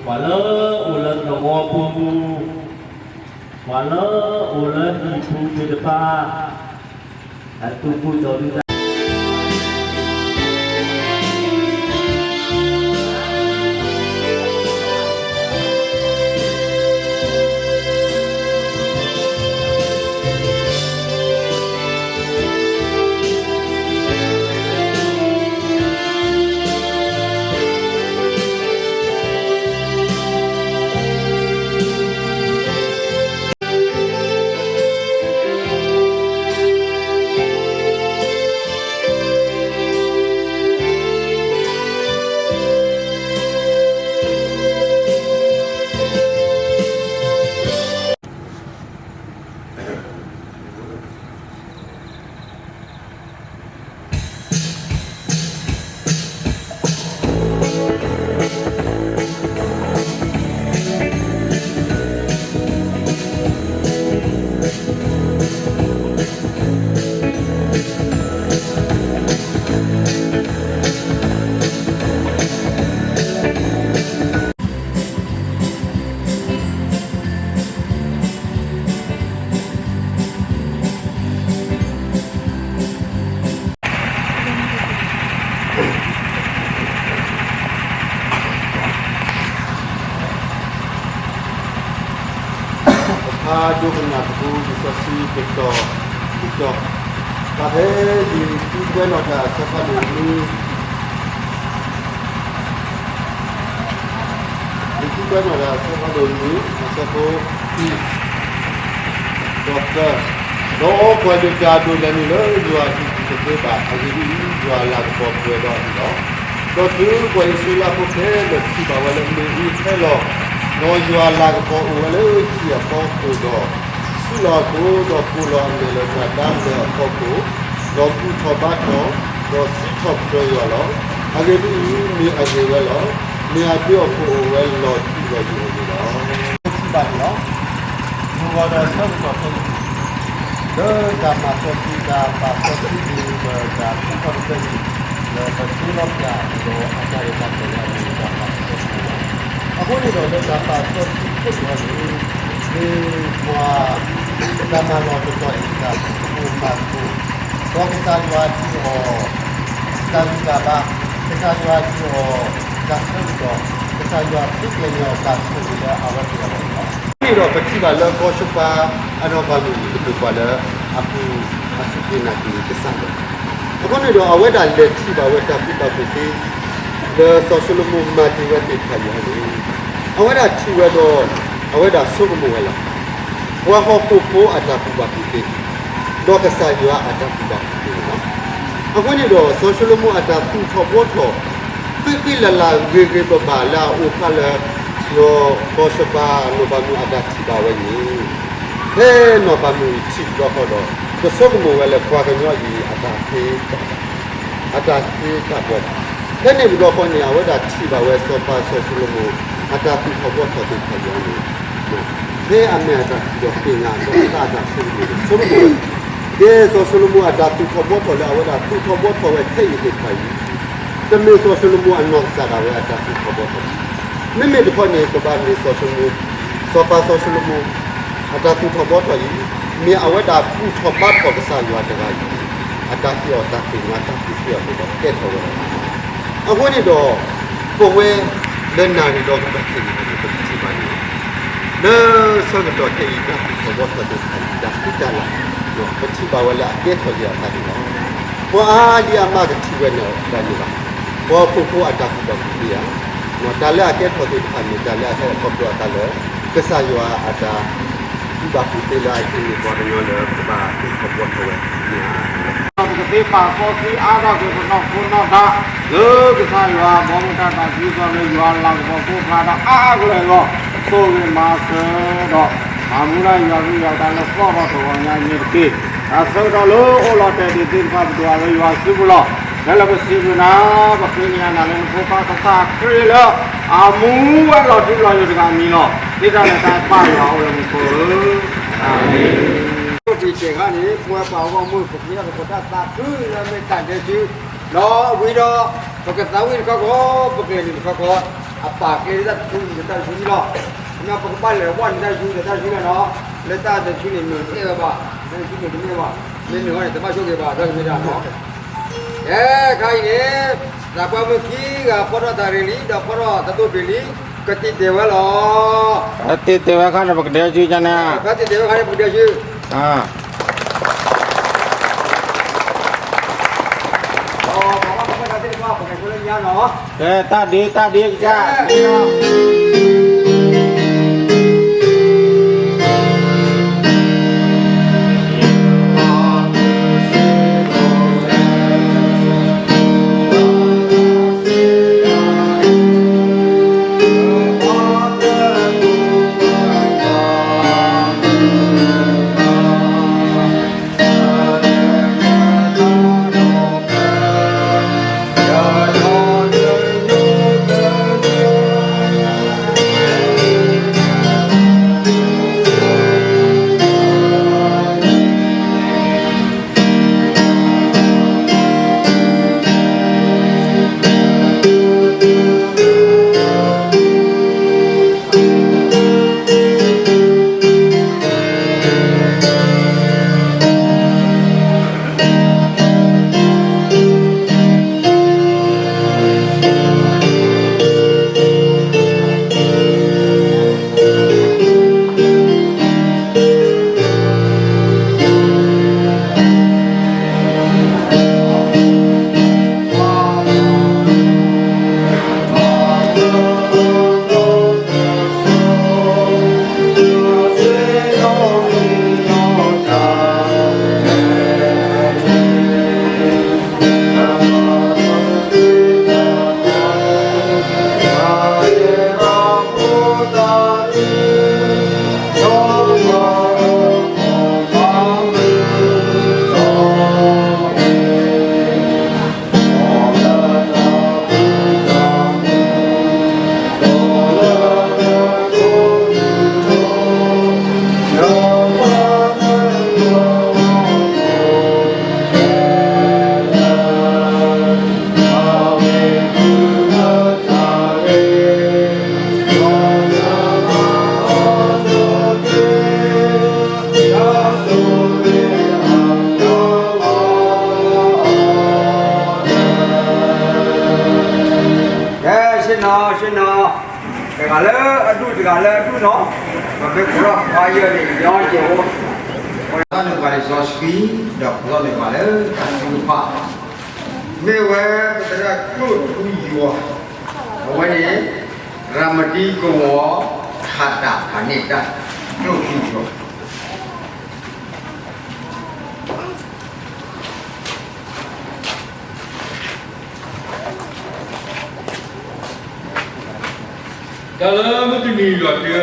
ပှၤလၢအိၣ်လၢသဝီဖိပူၤ, ပှၤလၢအိၣ်လၢဟံၣ်ပူၤသ့ၣ်တဖၣ်, အသူၣ်ဖှံသးညီ ပဖးဒိကနၣ်သကိးလံာ်စီဆှံကတီၢ်, ကတီၢ်, တၢ်ဖဲလံာ်သံကွဲးနီၣ်တၢ်အဆၢဖးဒိၣ်နွံ, လံာ်သံကွဲးနီၣ်တၢ်အဆၢဖးဒိၣ်နွံ, အဆၢဖိခံ ဒီးသၢ, ဒီးကွၢ်ဒၣ်တၢ်ဒိၣ်လဲၣ်န့ၣ်လၢယွၤအဟံၣ်တသ့ဘၣ်, အဂ့ၢ်ဒ်အံၤ, ယွၤအလၤကပီၤပှဲၤဒီးအဟံၣ်လီၤ. ဒီးတုၤပှၤအံၣ်စရ့လးဖိခဲလၢာ်ထံၣ်ဘၣ်ဝဲလၢမ့ၣ်အူဟဲလီၤ, ဒီးယွၤအလၤကပီၤအိၣ်ဝဲလၢဟံၣ်အဖီခိၣ်ဒီး, စုလီၤအသးဒီးကိၢ်လီၤအမဲာ်လၢတၢ်ဒါလၢအဖီခိၣ်, ဒီးဘူၣ်ထီၣ်ဘါထီၣ်, ဒီးစံးထီၣ်ပတြၢၤယွၤလီၤ. အဂ့ၢ်ဒ်အံၤ, မ့ၢ်အဂ့ၢ်ဝဲလီၤ. မ့ၢ်အဘျုးအဖှိၣ်အိၣ်ဝဲလီၤတံၢ်လီၤဆဲးအဂ့ၢ်လီၤ. ထံၣ်ဘၣ်န့ၣ်လီၤ. မုၢ်ဂီၤဒီးဆၢကတီၢ်ခဲအံၤ, လၢတၢ်မၤစီဆှံတၢ်ပာ်စီဆှံန့ၣ် ဒီးတၢ်သံကွၢ်တဖျၢၣ်အံၤ, လၢပသ့လီၤပျၢ်ဒီးအတၢ်ရဲၣ်တၢ်ကျဲၤလၢအမ့ၢ်တၢ်ပာ်စီဆှံလီၤ. အဃိန့ၣ်ဒီးလၢတၢ်ပာ်စီဆှံခဲအံၤန့ၣ်, မ့ၢ်ပှၤ တၢ်မၤလီၢ်တတီၤအံၤ တၢ်ဆိကမိၣ်မၤသကိး, ဒီးကစၢ်ယွၤဟ့ၣ်အီၤ တၢ်ဂံၢ်တၢ်ဘါ, ကစၢ်ယွၤဟ့ၣ်အီၤ တၢ်ဆၢကတီၢ်, ကစၢ်ယွၤသ့ကျဲၤန့ၢ်အီၤတၢ်ဆိၣ်ဂ့ၤလၢအဝဲသ့ၣ်အဂီၢ်န့ၣ်လီၤ. အဃိန့ၣ်ဒီးပထံၣ်ဘၣ်လၢကီၢ်စပၤ အနီၢ်ဘၣ်မုၢ်အံၤ ပကွၢ်လၢအပူၤ အစူၢ်က့ၤနာ်က့ၤကစၢ်ယွၤ, အဃိန့ၣ်ဒီးအဝဲဒၣ်လဲၤထံၣ်ဘၣ်ဝဲတၢ်ကူၣ်ဘၣ်ကူၣ်သ့ လၢစီၤၡလိၤမိၣ်မၤတ့ၢ်ဝဲသ့ၣ်တဖၣ်အံၤန့ၣ်, အဝဲဒၣ်ထံၣ်ဝဲဒီး အဝဲဒၣ်ဆိကမိၣ်ဝဲလီၤ. ပှၤဟီၣ်ခိၣ်ဖိအတၢ်ကူၣ်ဘၣ်ကူၣ်သ့ ဒီးကစၢ်ယွၤအတၢ်ကူၣ်ဘၣ်ကူၣ်သ့န့ၣ်လီၤ. အဃိန့ၣ်ဒီး စီၤၡလိၤမိၣ်အတၢ်သူၣ်ထီၣ်ဘှီထီၣ် ဃံဃံလၤလၤဂ့ၤဂ့ၤဘၣ်ဘၣ်လၢအအိၣ်ဖျါလၢ ကီၢ်စပၤနီၢ်ဘၣ်မုၢ်အတၢ်ထံၣ်ဘၣ်ဝဲန့ၣ်, ဖဲနီၢ်ဘၣ်မုၢ်အံၤထံၣ်တဘျီဃီဒီး တဆိကမိၣ်ဝဲလၢပှၤကညီအံၤ အတၢ်သ့တၢ်ဘှီဘၣ်. ဖဲန့ၣ်တဘျီဃီန့ၣ် အဝဲဒၣ်ထံၣ်ဘၣ်ဝဲစီၤပၤစီၤၡလိၤမိၣ် အတၢ်သူၣ်ထီၣ်ဘှီထီၣ်သ့ၣ်တဖၣ်အံၤန့ၣ်, ဖဲအမဲာ်အတၢ်ထံၣ်ဒီးသ့ၣ်ညါဒီးအသးအတၢ်ဆိကမိၣ်န့ၣ် ဆိကမိၣ်ဝဲ, ကဲစီၤၡလိၤမိၣ်အတၢ်သူၣ်ထီၣ်ဘှီထီၣ်လၢအဝဲဒၣ်သူၣ်ထီၣ်ဘှီထီၣ်ဝဲခဲအံၤသ့ၣ်တဖၣ်အံၤ, တမ့ၢ်စီၤၡလိၤမိၣ်အနီၢ်ကစၢ်ဒၣ်ဝဲအတၢ်သူၣ်ထီၣ်ဘှီထီၣ်ဘၣ်. မ့မ့ၢ်တခီန့ၣ် ကဘၣ်မ့ၢ်စီၤၡလိၤမိၣ်, စီၤပၤစီၤၡလိၤမိၣ် အတၢ်သူၣ်ထီၣ်ဘှီထီၣ်အံၤ, မ့ၢ်အဝဲဒၣ်ဘူၣ်ထီၣ်ဘါထီၣ်ကစၢ်ယွၤတဂၤအံၤ, အတၢ်ဟ့ၣ်အီၤတၢ်သ့ၣ်ညါတၢ်သူၣ်ဖှံအီၤန့ၣ်ဒီးကဲထီၣ်ဝဲဒၣ် အဃိန့ၣ်ဒီး ပဝဲလၢနၣ်ရံၣ်ဒီးကတီၢ်ခဲအံၤန့ၣ် ပကထံၣ်ဘၣ်န့ၣ်, လၢဆၢကတီၢ်ခဲအံၤ တၢ်သူၣ်ထီၣ်ဘှီထီၣ်သ့ၣ်တဖၣ်အံၤ တၢ်ဃံတၢ်လၤ, ပထံၣ်ဘၣ်ဝဲလၢအကဲထီၣ်က့ၤအသးန့ၣ်လီၤ. ပှၤအါဒံအါမးကထံၣ်ဝဲဒၣ်န့ၣ်ဘၣ်, ပှၤဟီၣ်ခိၣ်ဖိအတၢ်ကူၣ်ဘၣ်ကူၣ်သ့ဧါ, တၢ်လၢအကဲထီၣ်သ့ၣ်တဖၣ်န့ၣ် တၢ်လၢအဟဲခီဖျိအသးလၢ ကစၢ်ယွၤအတၢ် ကူၣ်ဘၣ်ကူၣ်သ့လၢအဟံးန့ၢ်ပှၤကညီလၢကဘၣ်သူၣ်ထီၣ်ဘှီထီၣ်ဝဲန့ၣ်ဧါ. ပကသ့ပာ်စီဆှံအါထီၣ်က့ၤပနီၢ်ခိနီၢ်သး လၢကစၢ်ယွၤ ဘီမုၢ်တၢ်သးခုကစီၣ်လၢယွၤလၤကပီၤဖိဖျါဒီးအါအါကလဲာ်အဂီၢ်, ဆိၣ်ဂ့ၤမၤစၢၤဒီး မၤမူဒါယွၤကလုၢ်ယွၤကထါလၢသီၣ်ထီၣ်တဂီၤညါအံၤန့ၣ်တက့ၢ်. တၢ်ဆၢကတီၢ်လၢအိၣ်လီၤတဲာ်ဒံးသ့ၣ်တဖၣ် ပဒိၣ်အလၢယွၤစုပူၤလီၤ. ဖဲလၢပစံးဘျုးနၤ, ပဃ့ကညးနၤလၢနဖိခွါကစၢ်ခရံာ်လၢ အမူဝဲလီၤထူလီၤယိာ်တဂၤအမံၤလီၤ. သ့တၢ်လၢတၢ်ပၢ်ယွၤအိၣ်လၢမူခိၣ်ဧၢ, အၤမ့ၣ်. အိၣ်တ့ၢ်တဲာ်ခါန့ၣ် ပဝဲပှၤဂီၢ်မုၢ် ပကဟ့ၣ်လီၤပသးသးခုလၢမ့ၢ်တၢ်ဒဲးစု, ဒီးဝံၤဒီး ပကသးဝံၣ်တခီခီ, ပကလဲၤနုာ်တခီခီ, အပာ်ကဲလၢတၢ်တဆူန့ၣ်တၢ်တဆူလီၤ. မ့ၢ်ပကဘၣ်လဲၤဝဲန့ၣ်တၢ်တဆူဒီးတၢ်တဆူလီၤနီၤ. လၢတၢ်တဆူန့ၣ်မ့ၢ်တအဲၣ်ဝဲဘၣ်, လၢတၢ်တဆူန့ၣ်တမ့ၢ်ဘၣ်, မ့ၢ်နုၤဃီန့ၣ် တဘၣ်ဆိၣ်ဂ့ၤဘၣ်တၢ်တမ့ၢ်တၢ်နီၤ. ကဲခါအံၤန့ၣ်, သးပှၢ်မုၣ်ခံဂၤဖီထီၣ်တၢ်ရ့လံ ဒီးဖီထီၣ်တၢ်တိၢ်ဖံးလံ, ကတံာ်တဲာ်ဝဲလီၤ. ကတံာ်တဲာ်ဝဲခါန့ၣ် ပကဒဲကၠူကန့ၣ်, ကတံာ်တဲာ်ဝဲခါန့ၣ် ပကဒဲကၠူ ကဲတၢ်ဒ့တၢ်ဒ့ကစၢ် ကဲ, ဆ့ၣ်နီၤ, ဆ့ၣ်နီၤ, တဂၤလၢအဒူၣ် တဂၤလၢအဒူၣ်နီၤ, ပမ့ၢ်ကိးထီၣ်ပှၤယဲၢ်န့ၣ် ညီကဲးဖိ, ပတၢ်နုာ်ပှၤလံာ်စီဆှံ, ဒီးပတၢ်နုာ်ပှၤလၢတၢ်ထုကဖၣ်, မ့ၢ်ဝဲပသရၣ်ကျိၣ်ထူယွၤ, အဝဲန့ၣ် ရၤမတံကဝီၤ ခးတၢ်ဖးန့ၢ်တၢ် ကျိၣ်ထူယွၤ တၢ်လၢမုၢ်တနံၤယွၤတ့လီၤ,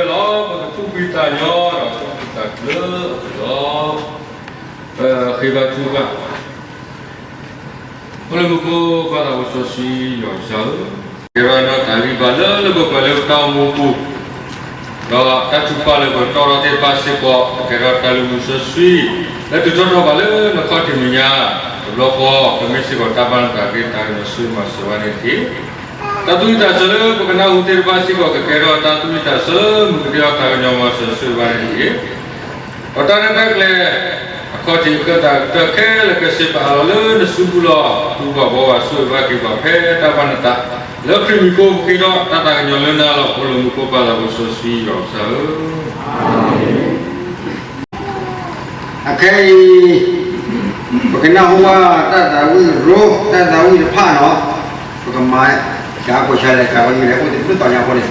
ပကသူၣ်ဖှံသးညီ ဒီးသူၣ်ဖှံသးကျၢၤအပူၤဒီး, ပဃ့ဘါထုကဖၣ်, အိၣ်လၢမူခိၣ်ပၢ်သးစီဆှံယွၤကစၢ်ဧၢ, ကဲထီၣ်တၢ်ဂံၢ်ဘါလၢလၢပှဲၤပှဲၤလၢပတၢ်အိၣ်မူပူၤ, ဒီးတၢ်ထုကဖၣ်လၢပတီၢ်ထီၣ်သ့ၣ်တဖၣ်စ့ၢ်ကီး ကကဲထီၣ်တၢ်လုၢ်မူစီဆှံ လၢတုၤထီၣ်ထီၣ်ဘးလၢနခီၣ်ထံးမဲာ်ညါ, တဘျီဃီ ကမ့ၢ်စ့ၢ်ကီးတၢ်ဘၣ်နသးက့ၤတၢ်ကညီၤဆိၣ်ဂ့ၤမၤစၢၤဘၣ်န့ၣ်တက့ၢ်. တၢ်သူၣ်ဝံၣ်သးဆၢလၢပကနၢ်ဟူသ့ၣ်တဖၣ်စ့ၢ်ကီး ကကဲထီၣ်တၢ်သူၣ်ဝံၣ်သးဆၢလၢမုၢ်ကဒံအီၣ်သးကညီၤမၤစၢၤဆိၣ်ဂ့ၤဘၣ်န့ၣ်တက့ၢ်. ဒီးတၢ်ရဲၣ်တၢ်ကျဲၤ အခီၣ်ထံးကတၢၢ်ခဲလၢာ်ခဲဆ့ ပအးလီၤလၢနစုပူၤလီၤ. သူၣ်ဘၣ်ဘှီဘၣ်ဆိၣ်ဂ့ၤဘၣ်က့ၤပှၤဖဲတၢ်ဘၣ်နသး, လၢခရံာ်မံၤအဃိပဃ့ဒီးတၢ်သးကညီၤလၢနၤလီၤ. အိၣ်လၢမူခိၣ်ပၢ်သးစီဆှံယွၤကစၢ်ဧၢ. အခဲအံၤ ပကနၢ်ဟူဘၣ်တၢ်သးဝံၣ်ရိ တၢ်သးဝံၣ်တဖၣ်နီၤ, ပကမၤ ကးကွၢ်ဆါလဲၤကးဝဲဒ်လဲၣ် အိၣ်တဘျုးတီၤညါအဃိန့ၣ်,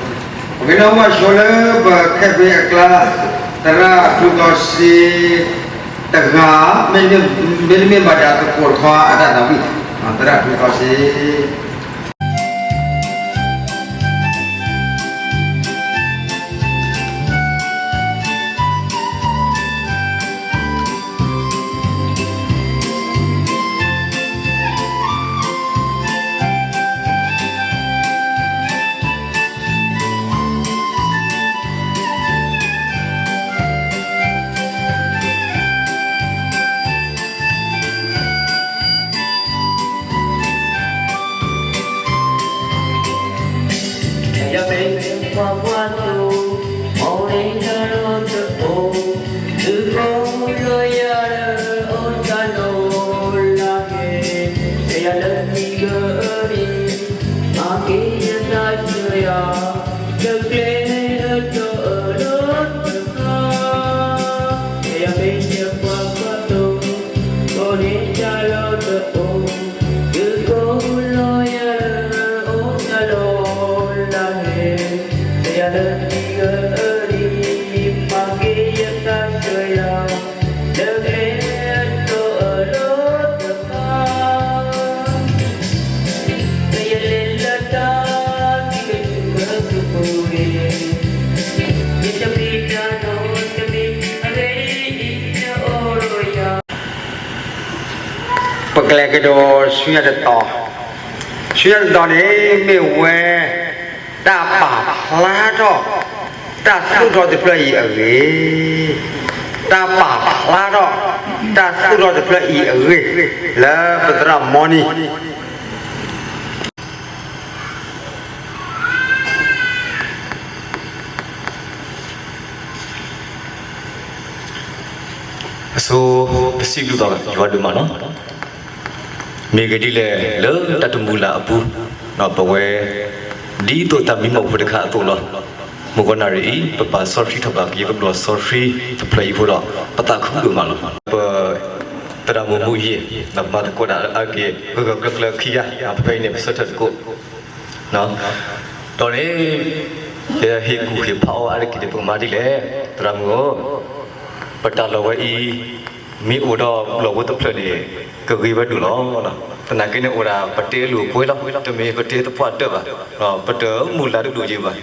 ပကနၢ်ဟူဘၣ်ဆိလၢပခဲဖ့အကျါ, သရၣ်ထူသီစ့တဂၤ, မ့တမ့ၢ်ဘၣ်ဒီးသကိးတခီအတၢ်သးဝံၣ်, သရၣ်ထူသီစ့ ကရံ, မၤက့ၤယသးစၢၤယၤ, လၢကျဲအတီအလိၤတဖၣ်, ယမ့ၢ်ယပှၤကွၢ်သိ, ကိးန့ၢ်တၢ်လီၢ်တအိၣ်, သုကိးလီၤယၤလၢအိၣ်တၢ်လီၢ်လၢဟဲ, ယၤလၢနံၤကရံ, မၤက့ၤယသးစၢၤယၤ လၢကျဲအတီအလိၤတဖၣ်, လၢယလဲၤလၢတၢ်သံကတုၤလၢသုးပူၤန့ၣ်, ယတမ့ၢ်တၢ်နီတမံၤ, အဂ့ၢ်ဒ်အံၤ, နအိၣ်ဒီးယၤ ပကလဲၤကဒီးဆူညါတတီၤ, ဆူညါတတီၤန့ၣ် မ့ၢ်ဝဲ တၢ်ပာ်ဖျါထီၣ် တၢ်သူၣ်ထီၣ်တဖျၢၣ်အံၤအဂ့ၢ်, တၢ်ပာ်ဖျါထီၣ် တၢ်သူၣ်ထီၣ်တဖျၢၣ်အံၤအဂ့ၢ် လၢပသရၣ်မီနံၤ အဆိ ပစံးဘျုးဘၣ်ယွၤဒိၣ်မးလီၤ. မ့ၢ်ဂ့ၢ်ဒ်လဲၣ် လၢတၢ်တမုာ်လၤအပူၤ, ပဝဲ ဒ်သိးတၢ်မံမီၢ်ဖိတခါအသိးလီၤ. မုၢ်ဂီၤနၣ်ရံၣ်အံၤ ပပာ်စီဆှံထီၣ်ဘၣ်က့ၤ ပဘျီၣ်စီဆှံတဖျၢၣ်အံၤအဃိဒီး ပသးခုဒိၣ်မးလီၤ. ပ သရၣ်မုၣ်မူယံၤ ပမၤသကိးတၢ်အါက့ၤ ဂၢၢ်ဂၢၢ်ကျၢၤကျၢၤခံဂၤ ဖဲအံၤန့ၣ် ပဆၢထၢၣ်သကိး ဒီးန့ၣ် ယဟ့ၣ်ကူၣ်ဟ့ၣ်ဖးအီၤအါတက့ၢ်န့ၣ် ပကမၤဒ်လဲၣ်, သရၣ်မုၣ်ဧၢ, ပတၢ်လီၢ်ဝဲအံၤ မ့ၢ်အိၣ်ဒီးဘျီၣ်ဖိတဖျၢၣ်န့ၣ် ကဂ့ၤဝဲဒိၣ်လီၤ. သနာ်က့န့ၣ် အိၣ်ဒၣ်ပတဲလိာ်ကွဲလီၤ, တမ့ၢ်ပတဲသပှၢ်တၢၢ်ဘၣ်, ပတမုာ်လၤတဒိၣ်ယံၤဘၣ်.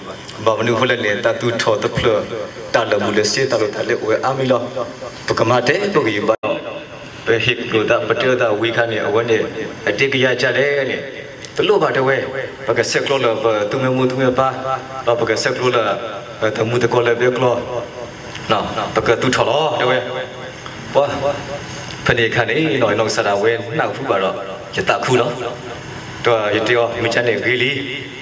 ဘၣ်မနုၤအဃိလဲၣ်န့ၣ် တၢ်သူၣ်ထီၣ်တဖျၢၣ် တၢ်လၢာ်ဘူၣ်လၢာ်စ့ တၢ်လိၣ်တၢ်လဲအိၣ်ဝဲအါမံၤလီၤ. ပကမၤတဲပဂ့ၢ်ဘၣ် ပဟ့ၣ်လိာ်သး ပတဲလိာ်သးဝံၤအခါန့ၣ် အဝဲန့ၣ် အတ့ကယၤကလဲၣ်န့ၣ် တလိၣ်ဘၣ်တဲဝဲ, ပကဆဲးကျိးလၢပသူမ့ၢ်မိၢ်သူမ့ၢ်ပၢ်, ဒီးပကဆဲးကျိးလၢ သမူသကိးလၢဘဲကျိၤ, ပကသူၣ်ထီၣ်လီၤတဲဝဲ. ပှၤ ဖဲန့ၣ်အခါန့ၣ် ယနီၢ်ကစၢ်ဒၣ်ဝဲနၢ်ဟူဘၣ်ဒီး ယသးခုလီၤ. ဒီးယတဲအီၤ မ့ၢ်ကန့ၣ်ဂ့ၤလံ,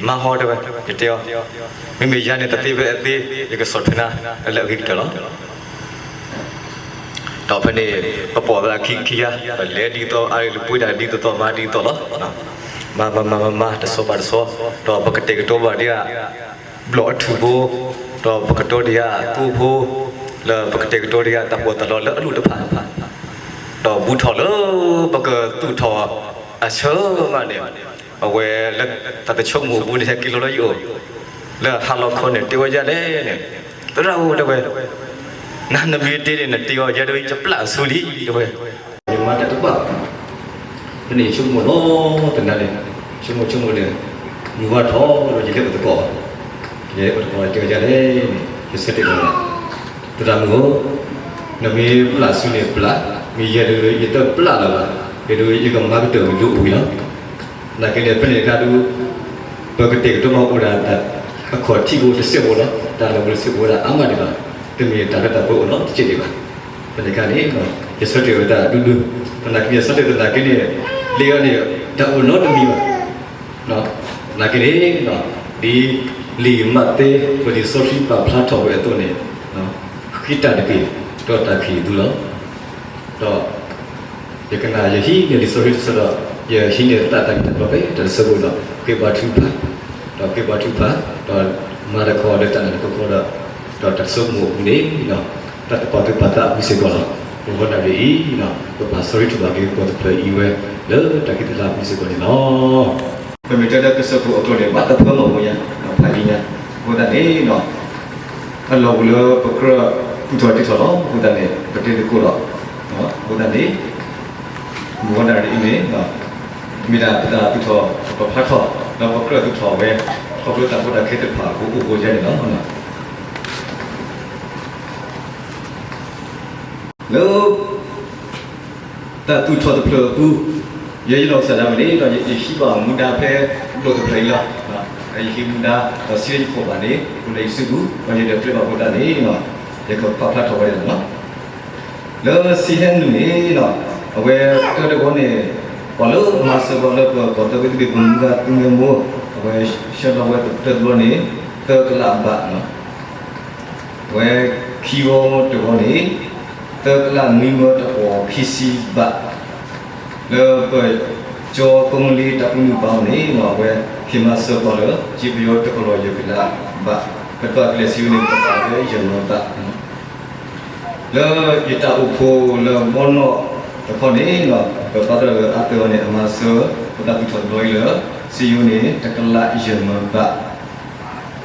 မၤဟီတဲဝဲ, ယတဲအီၤ မ့မ့ၢ်ယၤန့ၣ် တသ့ဖဲအသ့, ယကဆီၣ်ထွဲနၤလၢအဂ့ၤကတၢၢ်လီၤ. ဒီးဖဲန့ၣ် ပပိာ်သးခံခံဂၤ ပလဲၤဒ်သိး အါလၢပှ့ၤဒၣ်ဒ်သိးသိး မၤဒ်သိးလီၤ. မၤမၤမၤမၤမၤ တဆီဘၣ်တဆီ, ဒီးပကတဲာ်ကတီၤဘၣ်ဒံးဧါ ဘျီၣ်အထူၣ်ဖိ, ဒီးပကတီၤဒံးဧါသိဖိ, လၢပကတဲာ်ကတီၤဒံးဧါတၢ်ပီးတၢ်လီလၢအလိၣ်တဖၣ်, ဒီးဘူးထီၣ်လၢပကသူၣ်ထီၣ်အဆၢမးန့ၣ်, အဝဲလၢတၢ်တဆိကမိၣ်အပူၤန့ၣ် ဟဲက့ၤလီၤလၢယအိၣ်, လၢဟါလီၤခီန့ၣ် တဲဝဲဒ်လဲၣ်န့ၣ်, သရၣ်ဧၢတဲဝဲ, နၤနမ့ၢ်တ့န့ၣ် နတ့အီၤယၤဒီးယပျၢ်အဆူလံတဲဝဲ, ယမၤတၢ်တဘၣ် ဖဲန့ၣ်ယဆိကမိၣ်လီၤတနၤန့ၣ်, ဆိကမိၣ်ဆိကမိၣ်န့ၣ်, မုၢ်ဝါထီၣ်ဒီးယလဲၤအိၣ်သကိး, ယလဲၤအိၣ်သကိးတဲဝဲဒ်လဲၣ်န့ၣ် ယဆၢတဲာ်လီၤ, သရၣ်မုၣ်ဧၢ, နမ့ၢ်ပျၢ်ဆူန့ၣ်ပျၢ်, မ့ၢ်ယဲဒၣ်ယတပျၢ်လၢၤဘၣ်, ယဲဒၣ်ယကမၤကတၢၢ်ယိအိၣ်ဝံၤလီၤ. သနာ်က့န့ၣ် ဖဲန့ၣ်တခါဒုး ပကတဲာ်ကတီၤမၤအိၣ်ဒၣ်တၢ် အခီၣ်ထံးဖိတစဲးဖိလီၤ, တၢ်လၢာ်ဘူၣ်လၢာ်စ့အိၣ်ဝဲဒၣ်အါမးဒံးဘၣ်, တမ့ၢ်တၢ်လၢတၢ်ပှဲၤအိၣ်နီတစဲးဒံးဘၣ်. ဖဲန့ၣ်အခါန့ၣ် ယဆၢတဲာ်ဝဲဒၣ်ဒူဒူ, သနာ်က့ယဆၢတဲာ်သနာ်က့န့ၣ်, လၢအီၤန့ၣ် တၢ်အိၣ်နီတမံၤဘၣ်. သနာ်က့န့ၣ် ဒ်လံာ်မးသဲ ပလံာ်စီဆှံပာ်ဖျါထီၣ်ဝဲအသိးန့ၣ်, ဃ့တၢ်တက့ၢ်, ဒီးတၢ်ခံးအသူလီၤ. ဒီး ယကနၣ်ယဟံးန့ၢ်လံာ်စီဆှံတဆၢဒီး ယဟံးန့ၢ်သးတၢ်ဂ့ၢ်တၢ်ကျိၤဖဲတၢ်တဆၢဖိဒီး ဃ့ဘါထုကဖၣ်, ဒီးဃ့ဘါထုကဖၣ်, ဒီးမၤတခီလၢတၢ်နာ်တခီခီဒီး, ဒီးတၢ်ဆိကမိၣ်အပူၤန့ၣ်, တၢ်တပာ်သူၣ်ပာ်သးအပူၤစ့ၢ်ကီးလီၤ. မုၢ်ဂီၤနၣ်ရံၣ်အံၤ, ပပာ်စီဆှံထီၣ်ဘၣ်က့ၤပှၤတဖျၢၣ်အံၤဝဲ လၢတၢ်ကံၣ်သလၢအပူၤစ့ၢ်ကီးန့ၣ်လီၤ. ပမ့ၢ်တဲလၢကစၢၢ်ခိၣ်အကျိၤန့ၣ် ဘၣ်တဖၢမီၢ်ဖိညါ, ဖးယံၤညါ, အဃိသတးန့ၣ် အလီၢ်ပူၤလၢပကြၢးသူၣ်ထီၣ်တ့ထီၣ်လီၤ. အဃိသတးန့ၣ် ပတဲသကိးလီၤ. အဃိသတးန့ၣ် မုၢ်ဂီၤနၣ်ရံၣ်အံၤန့ၣ် မ့ၢ်ဒၣ်ပတၢ်သူၣ်ထီၣ်ပာ်ဖျါထီၣ် ဒီးပကြၢးသူၣ်ထီၣ်ဝဲ ခီဖျိတၢ်ဖိတၢ်ခဲတဖၣ်အဃိအိၣ်ဃိယါန့ၣ်လီၤ. လၢ တၢ်သူၣ်ထီၣ်တဖျၢၣ်အပူၤ, ယဲယနီၢ်ကစၢ်ဒၣ်ဝဲန့ၣ် ဒီးယဟံးဘၣ်မူဒါဖဲ ဘျီၣ်တဖျၢၣ်အံၤလီၤ. ယဟံးမူဒါ ဒီးစံးလၢယခိၣ်ဘၣ်န့ၣ် အိၣ်လၢယစုပူၤ, ဒီးယဒၢးပျဲဘၣ်အဃိသတးန့ၣ် ယကပာ်ဖျါထီၣ်ဝဲဒၣ်န့ၣ်လီၤ. လၢစံးဟဲနုာ်န့ၣ် အဝဲတၢတဘီန့ၣ် ပှၤလၢမၤစၢၤပှၤလၢပကီၢ်သၢဝ့ၢ်သဘ့ၣ် ပမူဒါသူမ့ၢ်မိၢ်, အဝဲဆှၢလီၤဝဲတၢတဘီန့ၣ် သၢကလးဘး အဝဲခံဘီတဘီန့ၣ် သၢကလးနွံမၢတကီၢ်ခံဆံဘး, လၢပ ကၠီကိမလ့တၢ်ပူၤမုၢ်ပာ်အီၤန့ၣ် အဝဲဟ့ၣ်မၤစၢၤပှၤလၢ စ့ပယီၤတကလီၤယဲၢ်ကလးဘး, ပဒွးကလဲၤစံယိၤန့ၣ် ပဘၣ်လၢယဲၢ်မၢဘး လၢယတၢ်အိၣ်ဖှိၣ်လၢဘီနီၣ်တခီန့ၣ် ပဘၣ်သရၣ်လၢအသၢအီၤန့ၣ် အမၤစၢၤ ပတၢ်သူၣ်ထီၣ်တဘျီအံၤလၢ စံယိၤန့ၣ် တကလးယဲၢ်မၢဘး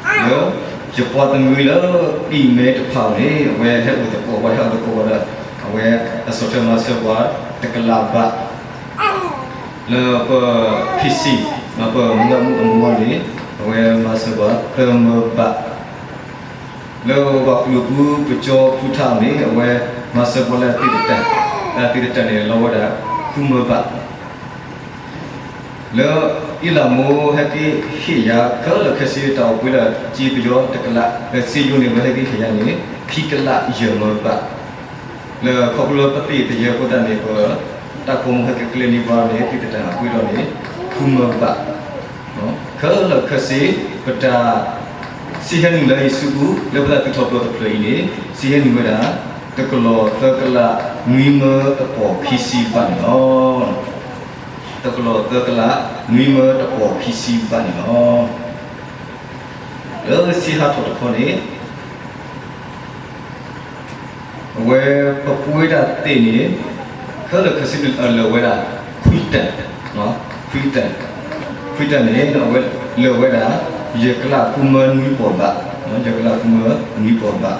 လၢ ယပှၤတမှံၤလၢ ပံၣ်မဲတဖၣ်အံၤန့ၣ် အဝဲဟဲအိၣ်သကိးဝဲ ဟဲအိၣ်သကိးဝဲဒီး အဝဲအဆီၣ်ထွဲမၤစၢၤပှၤ တကလးဘး လၢပ ဖံစံ ပမုၢ်ဂၤမုၣ်အမါန့ၣ် အဝဲမၤစၢၤပှၤ သၢမၢဘး လၢပှၤကလုာ်ပူၤ ပကၠီပူၤထါအံၤန့ၣ် အဝဲမၤစၢၤပှၤလၢအသံၣ်သတး, လၢအသံၣ်သတးန့ၣ် လီၤဝဲဒၣ် ဃုမၢဘး လၢအ့လးမိၢ်ဟဲက့ၤဟ့ၣ်ယၤ ခဲလၢာ်ခဲဆ့တၢ်အိၣ်ပှဲၤလၢ စ့ပယီၤတကလး, လၢစံယိၤန့ၣ် အဝဲဟဲက့ၤဟ့ၣ်ယၤန့ၣ် ခံကလးယဲၢ်မၢဘး, လၢခီဖျိလၢပသ့ၣ်သယဲၢ်အဃိသတးန့ၣ် ပတၢ်ခိၣ်မူဟဲက့ၤကျဲန့ၢ်ပှၤန့ၣ် သံၣ်သတးအပှ့ၤဒီးန့ၣ် ဃုမၢဘး, ခဲလၢာ်ခဲဆ့ ပတၢ် စ့ဟဲနုာ်လၢယစုပူၤ လၢပတၢ်သူၣ်ထီၣ်ပျီတဖျၢၣ်အံၤန့ၣ် စ့ဟဲနုာ်ဝဲဒၣ် တကလီၤသၢကလး နွံမၢတပီၢ်ခံဆံဘးန့ၣ်လီၤ. တကလီၤသၢကလး နွံမၢတပီၢ်ခံဆံဘးန့ၣ်လီၤ. လၢစ့ဟးထီၣ်တခီန့ၣ် အဝဲပပှ့ၤတၢ်သ့ၣ်န့ၣ် ခဲလၢာ်ခဲဆ့န့ၣ် လၢာ်ဝဲဒၣ် ခွံတၢၢ်, ခွံတၢၢ်, ခွံတၢၢ်န့ၣ် အဝဲလၢာ်ဝဲဒၣ် ယဲၢ်ကလးဃုမၢနွံပီၢ်ဘး, ယဲၢ်ကလးဃုမၢနွံပီၢ်ဘး,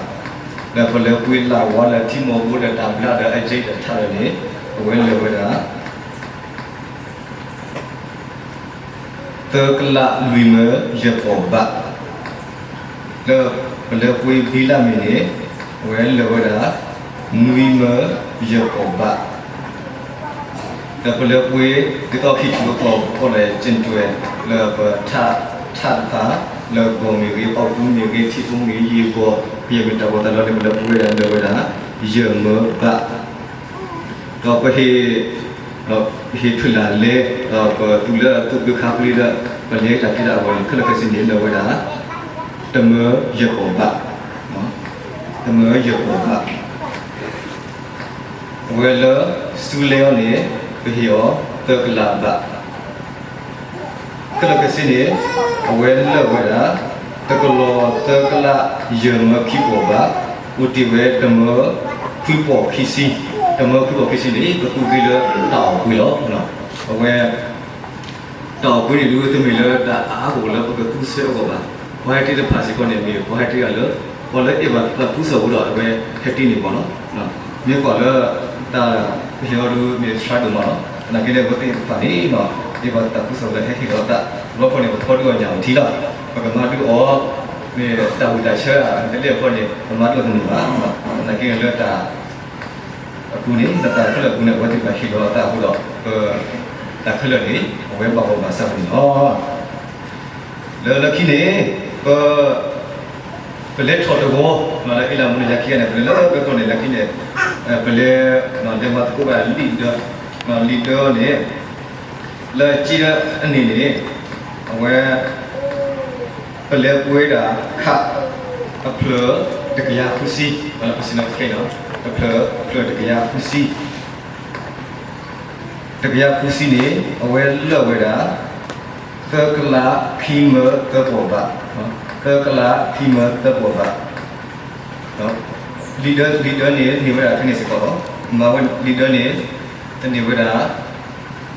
ဒီးပလဲၤပှ့ၤလၢ်ဝါလၢထံမိၢ်ဘိဒီးတၢ်ဘျါဒီးအကဲဒီးထးဒီးန့ၣ် အဝဲလၢာ်ဝဲဒၣ် သၢကလးလွံၢ်မၢယဲၢ်ပီၢ်ဘး, လၢပလဲၤပှ့ၤဘံလၢ်မ့ၢ်န့ၣ် အဝဲလၢာ်ဝဲဒၣ် နွံမၢယဲၢ်ပီၢ်ဘး, ဒီးပလဲၤပှ့ၤ ဒ်သိးခံထံၣ်ပကီၢ်ပကီၢ်လၢ ကၠ့ၣ်တွဲၣ် လၢပထး ထးတဖၣ် လၢဂီၢ်မ့ၢ်ဂ့ၤ ပီၣ်ကူမ့ၢ်ဂ့ၤ ထံဖိမ့ၢ်ဂ့ၤ ယံၤဂီၢ် ပယဲၢ်မ့ၢ်တၢ်ဂီၤတၢ်လီၤန့ၣ် ပလဲၤပှ့ၤဝဲဒၣ်လၢာ်ဝဲဒၣ် ယဲၢ်မၢဘး ဒီးပဟ့ၣ် ဒီးပဟ့ၣ်ထွဲလၢ်လဲၤ ဒီးပသူၣ်လၢသူၣ်ဘျုးခါဘျုးဒီး ပလဲၤတၢ်ဖံးတၢ်အဂီၢ်န့ၣ် ခဲလၢာ်ခဲဆ့န့ၣ် လၢာ်ဝဲဒၣ် တမၢယဲၢ်ပီၢ်ဘး, တမၢယဲၢ်ပီၢ်ဘး, အဝဲလၢ စူလဲအီၤန့ၣ် ပဟ့ၣ်အီၤ သၢကလးဘး ခဲလၢာ်ခဲဆ့န့ၣ် အဝဲလၢာ်ဝဲဒၣ် တကလီၤသၢကလးယဲၢ်မၢခံပီၢ်ဘး, အိၣ်တ့ၢ်ဝဲတမၢ ခွံပီၢ်ခံဆံ, တမၢခွံပီၢ်ခံဆံန့ၣ် ပသူၣ်က့ၤလၢတၢ်အီၣ်ပှ့ၤလီၤ. အဝဲ တၢ်အီၣ်ပှ့ၤန့ၣ်ဒုး တမ့ၢ်လၢတၢ်အါအါဂီၢ်ဂီၢ်လၢပကသူစဲအဂီၢ်ဘၣ်. ပှၤဟဲတ့တဖၣ်စ့ၢ်ကီးန့ၣ် မ့ၢ်ပှၤဟဲတ့ဂၤလၢ ပှၤလၢအဲၣ်ဘၣ်တၢ်သးခုကစီၣ်အဃိဒီး အဝဲဟဲတ့န့ၣ်မ့ၢ်နီၤ. မ့ၢ်ကွၢ်လၢ တၢ်ပဟ့ၣ်အီၤဒုးမ့ၢ်ဆှါဒိၣ်မးလီၤ. သနာ်က့န့ၣ် ပသ့ၣ်တဖၣ်န့ၣ် အဲၣ်ဘၣ်တၢ်သးခုကစီၣ်လၢဟဲဟ့ၣ်လီၤသး လီၤဖီန့ၣ် ပထီဒုးအီၣ်ညၣ်အထံလီၤ. ပကမၤဒုးအီၤ မ့ၢ်တၢ်ဝံၣ်တၢ်ဆၢ တလဲၣ်အဃိန့ၣ် ပမၤဒုးအီၤတန့ၢ်ဘၣ်. သနာ်က့န့ၣ်လၢတၢ် အပူၤန့ၣ် တၢ်ခဲလၢာ်အပူၤန့ၣ် အဝဲသ့ၣ်တဖၣ်ဟ့ၣ်လီၤအသးအဃိဒီး ပ တၢ်ခဲလၢာ်န့ၣ် အဝဲဘၣ်ဘီၣ်ဘၣ်ဆၣ်ပူၤန့ၣ်လီၤ. လၢလၢခံန့ၣ် ပ ပလဲၤထီၣ်တဝီ လၢအ့လးမူန့ၣ် ယၤခံဂၤန့ၣ် ပလဲၤလၢကီၢ်န့ၣ် လၢခံန့ၣ် ပလဲၤ လဲၤမၤသကိးဘၣ်လံာ်ဒၢ လံာ်ဒၢန့ၣ် လၢက့အန့ၣ်န့ၣ် အဝဲ ပလဲၤပှ့ၤဒၣ်ခး အဖျၢၣ်တကယၤဃုဆံ, ပစံးနီၤခဲအံၤနီၤ, အဖျၢၣ် အဖျၢၣ်တကယၤဃုဆံ, တကယၤဃုဆံန့ၣ် အဝဲလၢာ်ဝဲဒၣ် သၢကလးခံမၢသၢပီၢ်ဘး, သၢကလးခံမၢသၢပီၢ်ဘး လံာ်ဒၢ လံာ်ဒၢန့ၣ် န့ၢ်ဝဲဒၣ်ထဲန့ၣ်စ့ၢ်ကီးလီၤ. မၤဝဲလံာ်ဒၢန့ၣ် တန့ၢ်ဝဲဒၣ်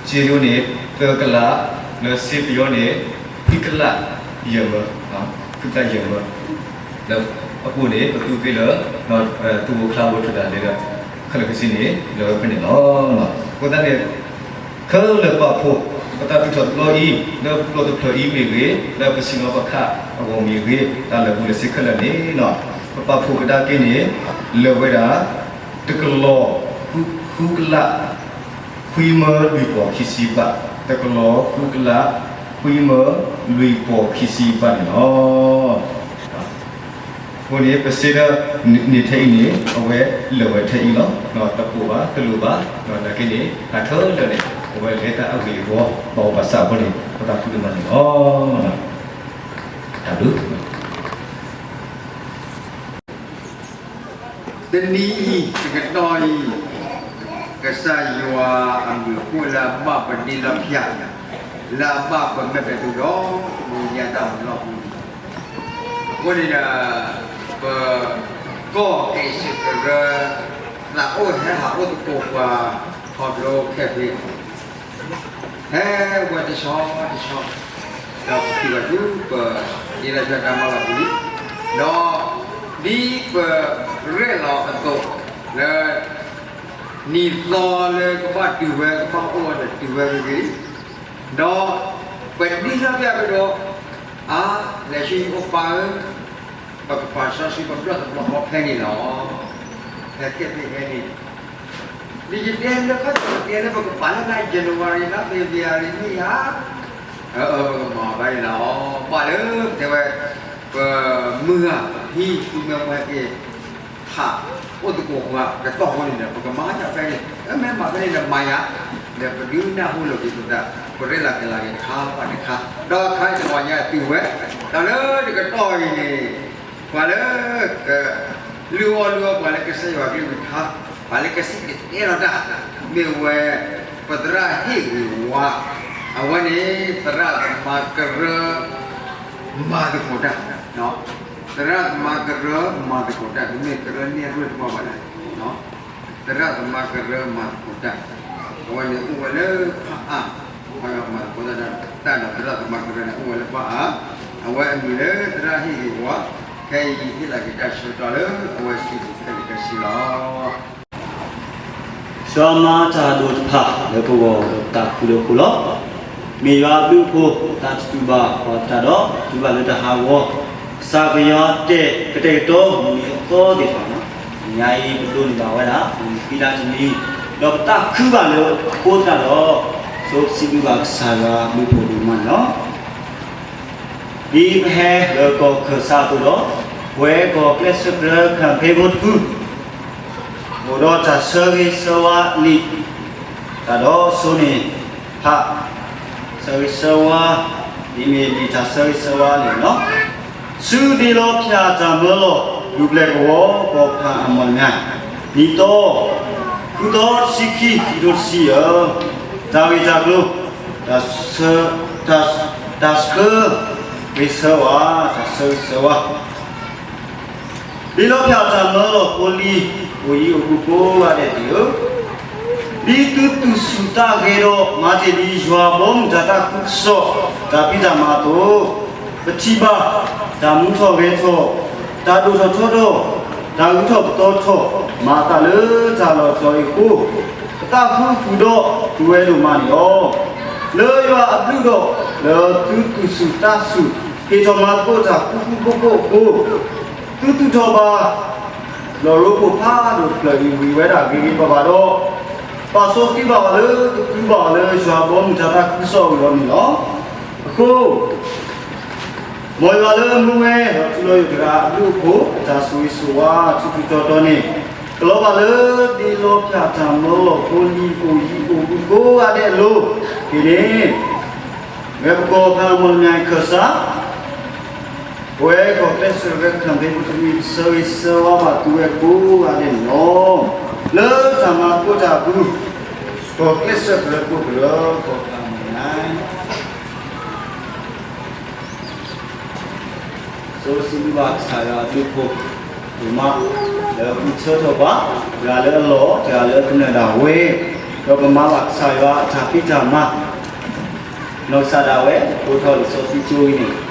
စ့ယိၤန့ၣ် သၢကလး, လၢစ့ပယီၤန့ၣ် ခွံကလးယဲၢ်မၢ, ခွံကလးယဲၢ်မၢ, လၢအပူၤန့ၣ် ပသူၣ်က့ၤလၢ သူၣ်ဖိချါဖိထူၣ်တၢ်လဲၤဒီး ခဲလၢာ်ခဲဆ့န့ၣ် လၢာ်ဝဲဖဲန့ၣ်လီၤ. အဃိသတးန့ၣ် ခဲလၢာ်ပာ်ဖှိၣ် ပတၢ်သူၣ်ထီၣ်တဘျီအံၤ လၢပျီတဖျၢၣ်အံၤမ့ၢ်ဂ့ၤ, လၢပစံၣ်လီၤပခးအဂီၢ်မ့ၢ်ဂ့ၤ, တၢ်လၢာ်ဘူၣ်လၢာ်စ့ခဲလၢာ်န့ၣ် ပပာ်ဖှိၣ်ကဒါက့ၤန့ၣ် လၢာ်ဝဲဒၣ် တကလီၤ ဃုကလး ခွံမၢလွံၢ်ပီၢ်ခံဆံဘး, တကလီၤ ဃုကလး ခွံမၢလွံၢ်ပီၢ်ခံဆံဘးန့ၣ်လီၤ. အဃိန့ၣ် ပစ့ဒၢ န့ၢ်ထဲအံၤန့ၣ် အဝဲလၢာ်ဝဲထဲအံၤလီၤ. တပိာ်ဘၣ် တလိၣ်ဘၣ်, သနာ်က့န့ၣ် တၢ်ခဲလၢာ်န့ၣ် အဝဲလဲၤတၢ်အဂ့ၢ်အဝီ ဘၣ်ဘီၣ်ဘၣ်ဆၣ်အဃိန့ၣ် ပသးခုဒိၣ်မးန့ၣ်လီၤ. တၢ်ဘျုး တနံၤအံၤ တကတီၢ်အံၤ ကစၢ်ယွၤအဘျုးအဖှိၣ်လၢအဘၣ်ပဒ့လီၤဖၠး, လၢအဘၣ်ပမဲာ်ပဲတူဒီး ပမူညါတၢ်မူလီၢ်ပူၤန့ၣ်, အဃိန့ၣ်ဒီး ပကီၢ်က့ၤစ့ၢ်ကရၢ သးအိၣ်ဟဲဟးအိၣ်သကိးပှၤ ခီဖျိခဲဖ့ ဟဲဝဲတဆီတဆီ, ဒီးပထံၣ်ဘၣ်ဒ်ပ ဒ့လီၤဖၠးတၢ်မၤလီၢ်ပူၤလံ, ဒီးဒ်ပရဲၣ်လီၤအသိး လၢ နံၣ်သီလၢကဘၣ်တုၤဝဲ ကဘၣ်အိၣ်ဝဲဒီးတုၤဝဲဂ့ၤဂ့ၤ, ဒီးပဒ့လီၤဖၠးကဒီး အါ လဲၤဆူယအိၣ်ပၢ်ဧၢ, ပကပာ်စီဆှံပဘျီၣ်တဘျီဃီဖဲန့ၣ်လီၤ. ဖဲကဲဖဲဟဲန့ၣ် ဒ်ယတဲလၢခီၣ်တီၤ ယတဲလၢပကပာ်လၢန January လါ February မ့ၢ်ဧါ, ပကမၤဘၣ်န့ၣ်လီၤ. ဘၣ်လၢပတဲဝဲ ပမုၢ်ဂၤဟံၣ်သူမွဲမွဲက့ၤ ဟးအိၣ်သကိးပှၤကတီၢ်ဖိန့ၣ်ဒီး ပကမၤယၤဖဲန့ၣ်, မ့ၢ်မၤဖဲန့ၣ်ဒီးမၤယၤ, ဒီးပဒုးနၢ်ဟူလိာ်က့ၤပသး ပရဲၣ်လီၤက့ၤလီၤက့ၤတခါဘၣ်တခါ, ဒီးခါတဂီၤညါတုၤဝဲ, တၢ်လၢတကတီၢ်အံၤန့ၣ် ပှၤလၢက လုၢ်အီၣ်လုၢ်အီပှၤလၢကစၢ်ယွၤကလုၢ်ကထါ, ပှၤလၢကစံၣ်တဲၤတဲလီၤတၢ်, မ့ၢ်ဝဲ ပသရၣ်ဟ့ၣ်ဂ့ၤဝါ, အဝဲန့ၣ် သရၣ်သမါကရၢ မၤသကိးတၢ်, သရၣ်သမါကရၢမၤသကိးတၢ် တမ့ၢ်ကရၢန့ၢ်ရၢၢ်တဘၣ်ဘၣ်လၢ သရၣ်သမါကရၢမၤသကိးတၢ်, အဝဲန့ၣ်အိၣ်ဝဲလၢဖးအါ, ပှၤမၤသကိးတၢ်ဒီးသရၣ်သမါကရၢန့ၣ် အိၣ်ဝဲလၢဖးအါ, အဝဲအမံၤလၢသရၣ်ဟ့ၣ်ဂ့ၤဝါ, ခဲအံၤဟ့ၣ်လီၤက့ၤတၢ်ဆၢကတီၢ်လၢအဝဲစံးပူၤခဲလၢာ်ခဲဆ့လီၤ. ယွၤမၤတၢ်ဒိၣ်တဖၣ်လၢပဂီၢ်ဒီးပသးခုလၢအဃိလီၤ. မ့ၢ်ယွၤအဘျုးအဖှိၣ် သးတတူာ်ဘၣ်ပှၤသတးဒီး တူာ်ဘၣ်လၢတၢ်ဟးဂီၤ, ကစၢ်ကယွၤတဲာ်ကတဲာ်ကတီၤမုၢ်နံၤအသီသ့ၣ်တဖၣ်လီၤ. ညါအံၤပဒိးန့ၢ်ဘၣ်ဝဲဒၣ် မုၢ်နံၤခံလါတနံၤ, ဒီးပသးခုဘၣ်လၢအဃိသတးဒီး ဆိစံးဘျုးဘၣ်ကစၢ်ယွၤအဘျုးအဖှိၣ်ဒိၣ်မးန့ၣ်လီၤ. ဒ်ပဟဲလၢကီၢ်ခၢၣ်စးအသိးဒီး ပဝဲကီၢ်ကျဲးစၢးကြၢး campaign ဖိတဖု အိၣ်ဒီးတၢ်ဆၢဂ့ၤဆၢဝါလံာ် တၢ်ဒီးစိန့ၣ် ဖး ဆၢဂ့ၤဆၢဝါ, ဒ်မ့ၢ်လံာ်တၢ်ဆၢဂ့ၤဆၢဝါန့ၣ်လီၤ. ဆူဒ့လီၤဖၠးတၢ်မၢလီၤ ဒူပျဲၢ်ကဝီၤ ကီၢ်ဖးအမီၢ်လမၠဲၣ်, နံၣ်သီ ဃုသီတဆံခံ ခံထိတဆံယဲၢ်, တၢ်ဂ့ၢ်တၢ်ကျိၤ, တၢ်ဆၢ, တၢ်, တၢ်ဆၢဂ့ၤဆၢဝါ, တၢ်ဆၢဂ့ၤဆၢဝါ ဒ်လီၤဖၠးတၢ်မၢလီၤဖိလံၤ အိၣ်ယံၤအိၣ်ဘူးကိးဂၤဒဲးန့ၣ်ဧၢ, ဒ်သုသူၣ်ဆူၣ်သးဂဲၤဒီး မၤတ့ၢ်လံယွၤဘီမုၢ်တၢ်သးခုကစီၣ် တၢ်ဖံးတၢ်မၤအသိး, ပထံၣ်ဘၣ် တၢ်မူထီၣ်ဂဲၤထီၣ်, တၢ်ဒိၣ်ထီၣ်ထီထီၣ်, တၢ်ဂုၤထီၣ်ပသီထီၣ်, မၤအသးလၢတၢ်လီၢ်တတီၤအံၤအဃိ, ပသးဃုဃုာ်ဒီးသုဝဲဒိၣ်မးန့ၣ်လီၤ. လၢယွၤအဘျုးဒီး လၢသုသူၣ်ဆူၣ်သးဆူၣ် ဟ့ၣ်ထီၣ်မၤသကိးတၢ်ဃူဃူဖိးဖိးအဃိ, သုသူၣ်ထီၣ်ဘၣ် လီၢ်ရိဖှိၣ်ဖးဒိၣ်တဖျၢၣ်အံၤ ဝံၤဝဲဒၣ်ဂ့ၤဂ့ၤဘၣ်ဘၣ်ဒီး, ပာ်စီဆှံဘၣ်အီၤလၢ ကဃုဘၣ်အီၤလၢယွၤဘီမုၢ်တၢ်သးခုကစီၣ်အဂီၢ်န့ၣ်လီၤ. အဃိ မ်ယွၤလၢမူဝဲ ဒီးထူလီၤယိာ်တဂၤအဘျုးအဖှိၣ် အတၢ်ဆိၣ်ဂ့ၤဆိၣ်ဝါ ထူးထူးတီၤတီၤန့ၣ်, ကလီၤဘၣ်လၢဒ့လီၤဖၠးတၢ်မၢလီၤဖိလံၤ အိၣ်ယံၤအိၣ်ဘူးကိးဂၤဒဲးအလိၤ, ဒ်န့ၣ် မ့ၢ်ပကီၢ်ဖးအမီၢ်လမၠဲၣ်ခၢၣ်စး ပဝဲကီၢ်ကျဲးစၢး campaign ဖိတဖု ဆၢဂ့ၤဆၢဝါဘၣ်သုဝဲကိးဂၤဒဲးန့ၣ်လီၤ. လၢတၢ်မၤသကိးတၢ်အပူၤ, ကီၢ်ကျဲးစၢးကရၢကရိ ကီၢ်ဖးအမီၢ်လမၠဲၣ် ဆိစံးဘျုးဘၣ်ကစၢ်ယွၤအဘျုးအဖှိၣ်ဒိၣ်မး လၢအဃုထၢထီၣ်ပှၤ တဂၤလၢအလီၢ် တဂၤလၢအသနၢၣ်ဒၣ်ဝဲ, ဒီးကမၤဘၣ်ကစၢ်ယွၤအတၢ်ဖံးတၢ်မၤ နီၢ်ကစၢ်ဒၣ်ဝဲ အိးထီၣ်လံာ်စီဆှံကၠိအံၤန့ၣ်,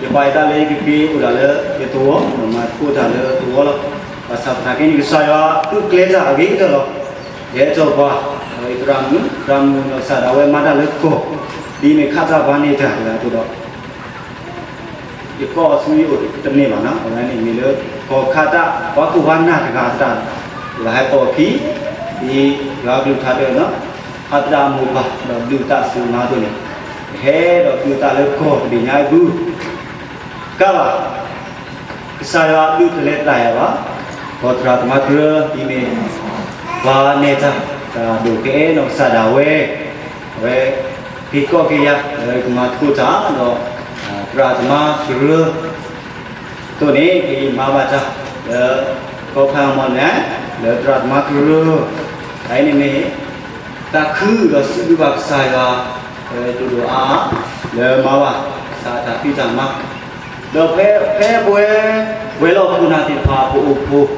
ယပာ်ယသးလၢယကက့ၤအိၣ်ဒၣ်လၢယသဝီ ဒီးမၤသကိးတၢ်လၢသဝီလီၤ. ဘၣ်ဆၣ်သနာ်က့န့ၣ် ကစၢ်ယွၤသူၣ်ကျဲၤတၢ်အဂ့ၤကတၢၢ်လီၤ. ယဟဲထီၣ်ပှၤ ဒီးယသရၣ်မုၣ်, သရၣ်မုၣ်နီၢ်ကစၢ်ဒၣ်ဝဲမၤတၢ်လၢကီၢ်, ဒ်န့ၣ်ခးတၢ်ပှၤန့ၣ်တၢ်တဂၤအသိးဒီး ယကိးအီၤဆူယအိၣ်တန့ၢ်ဘၣ်နီၤ, အဝဲန့ၣ်မ့ၢ်လၢ ကီၢ်ခးတၢ် ပှၤခိၣ်ပှၤနၢ်တဂၤတၢ်, လၢဟဲပိာ်အခံ, ဒ်ယွၤကလုၢ်ကထါတဲနီၤ, ဖးသရၣ်အမိၢ်ပၢ် ဒီးဒုးသးစူၤမၤအသိးန့ၣ်, ဟဲဒီးဒုးသးလၢကီၢ်တဘ့ၣ်ညါအံၤပူၤ, ကါဘၣ် ကစၢ်ယွၤအဘျုးတလဲၤသးယၤဘၣ်, ဒီးသရၣ်သမါကရၢ ဒ်န့ၣ် ပှၤနဲၣ်တၢ် တၢ်ဒိၣ်ကအဲၣ်နီၢ်ကစၢ်ဒၣ်ဝဲ, အဝဲ က့ၤကိးက့ၤယၤ လၢကမၤသကိးတၢ်ဒီး သရၣ်သမါကရၢ အသိးန့ၣ် ကယမၤဘၣ်တၢ်လၢ ကီၢ်ဖးအမီၢ်လမၠဲၣ် လၢသရၣ်သမါကရၢ အန့ၣ်မ့ၢ် တၢ်ခုဒီးစံးဘျုးဘၣ်ကစၢ်ယွၤ ဒိၣ်ဒိၣ်အါအါ လၢမၤဘၣ်ကစၢ်အတၢ်ဖံးတၢ်မၤ, ဒီးဖဲ ဖဲပဝဲ ဝဲၤလီၢ်ခိၣ်နၢ်သ့ၣ်တဖၣ် ပအိၣ်ဖှိၣ်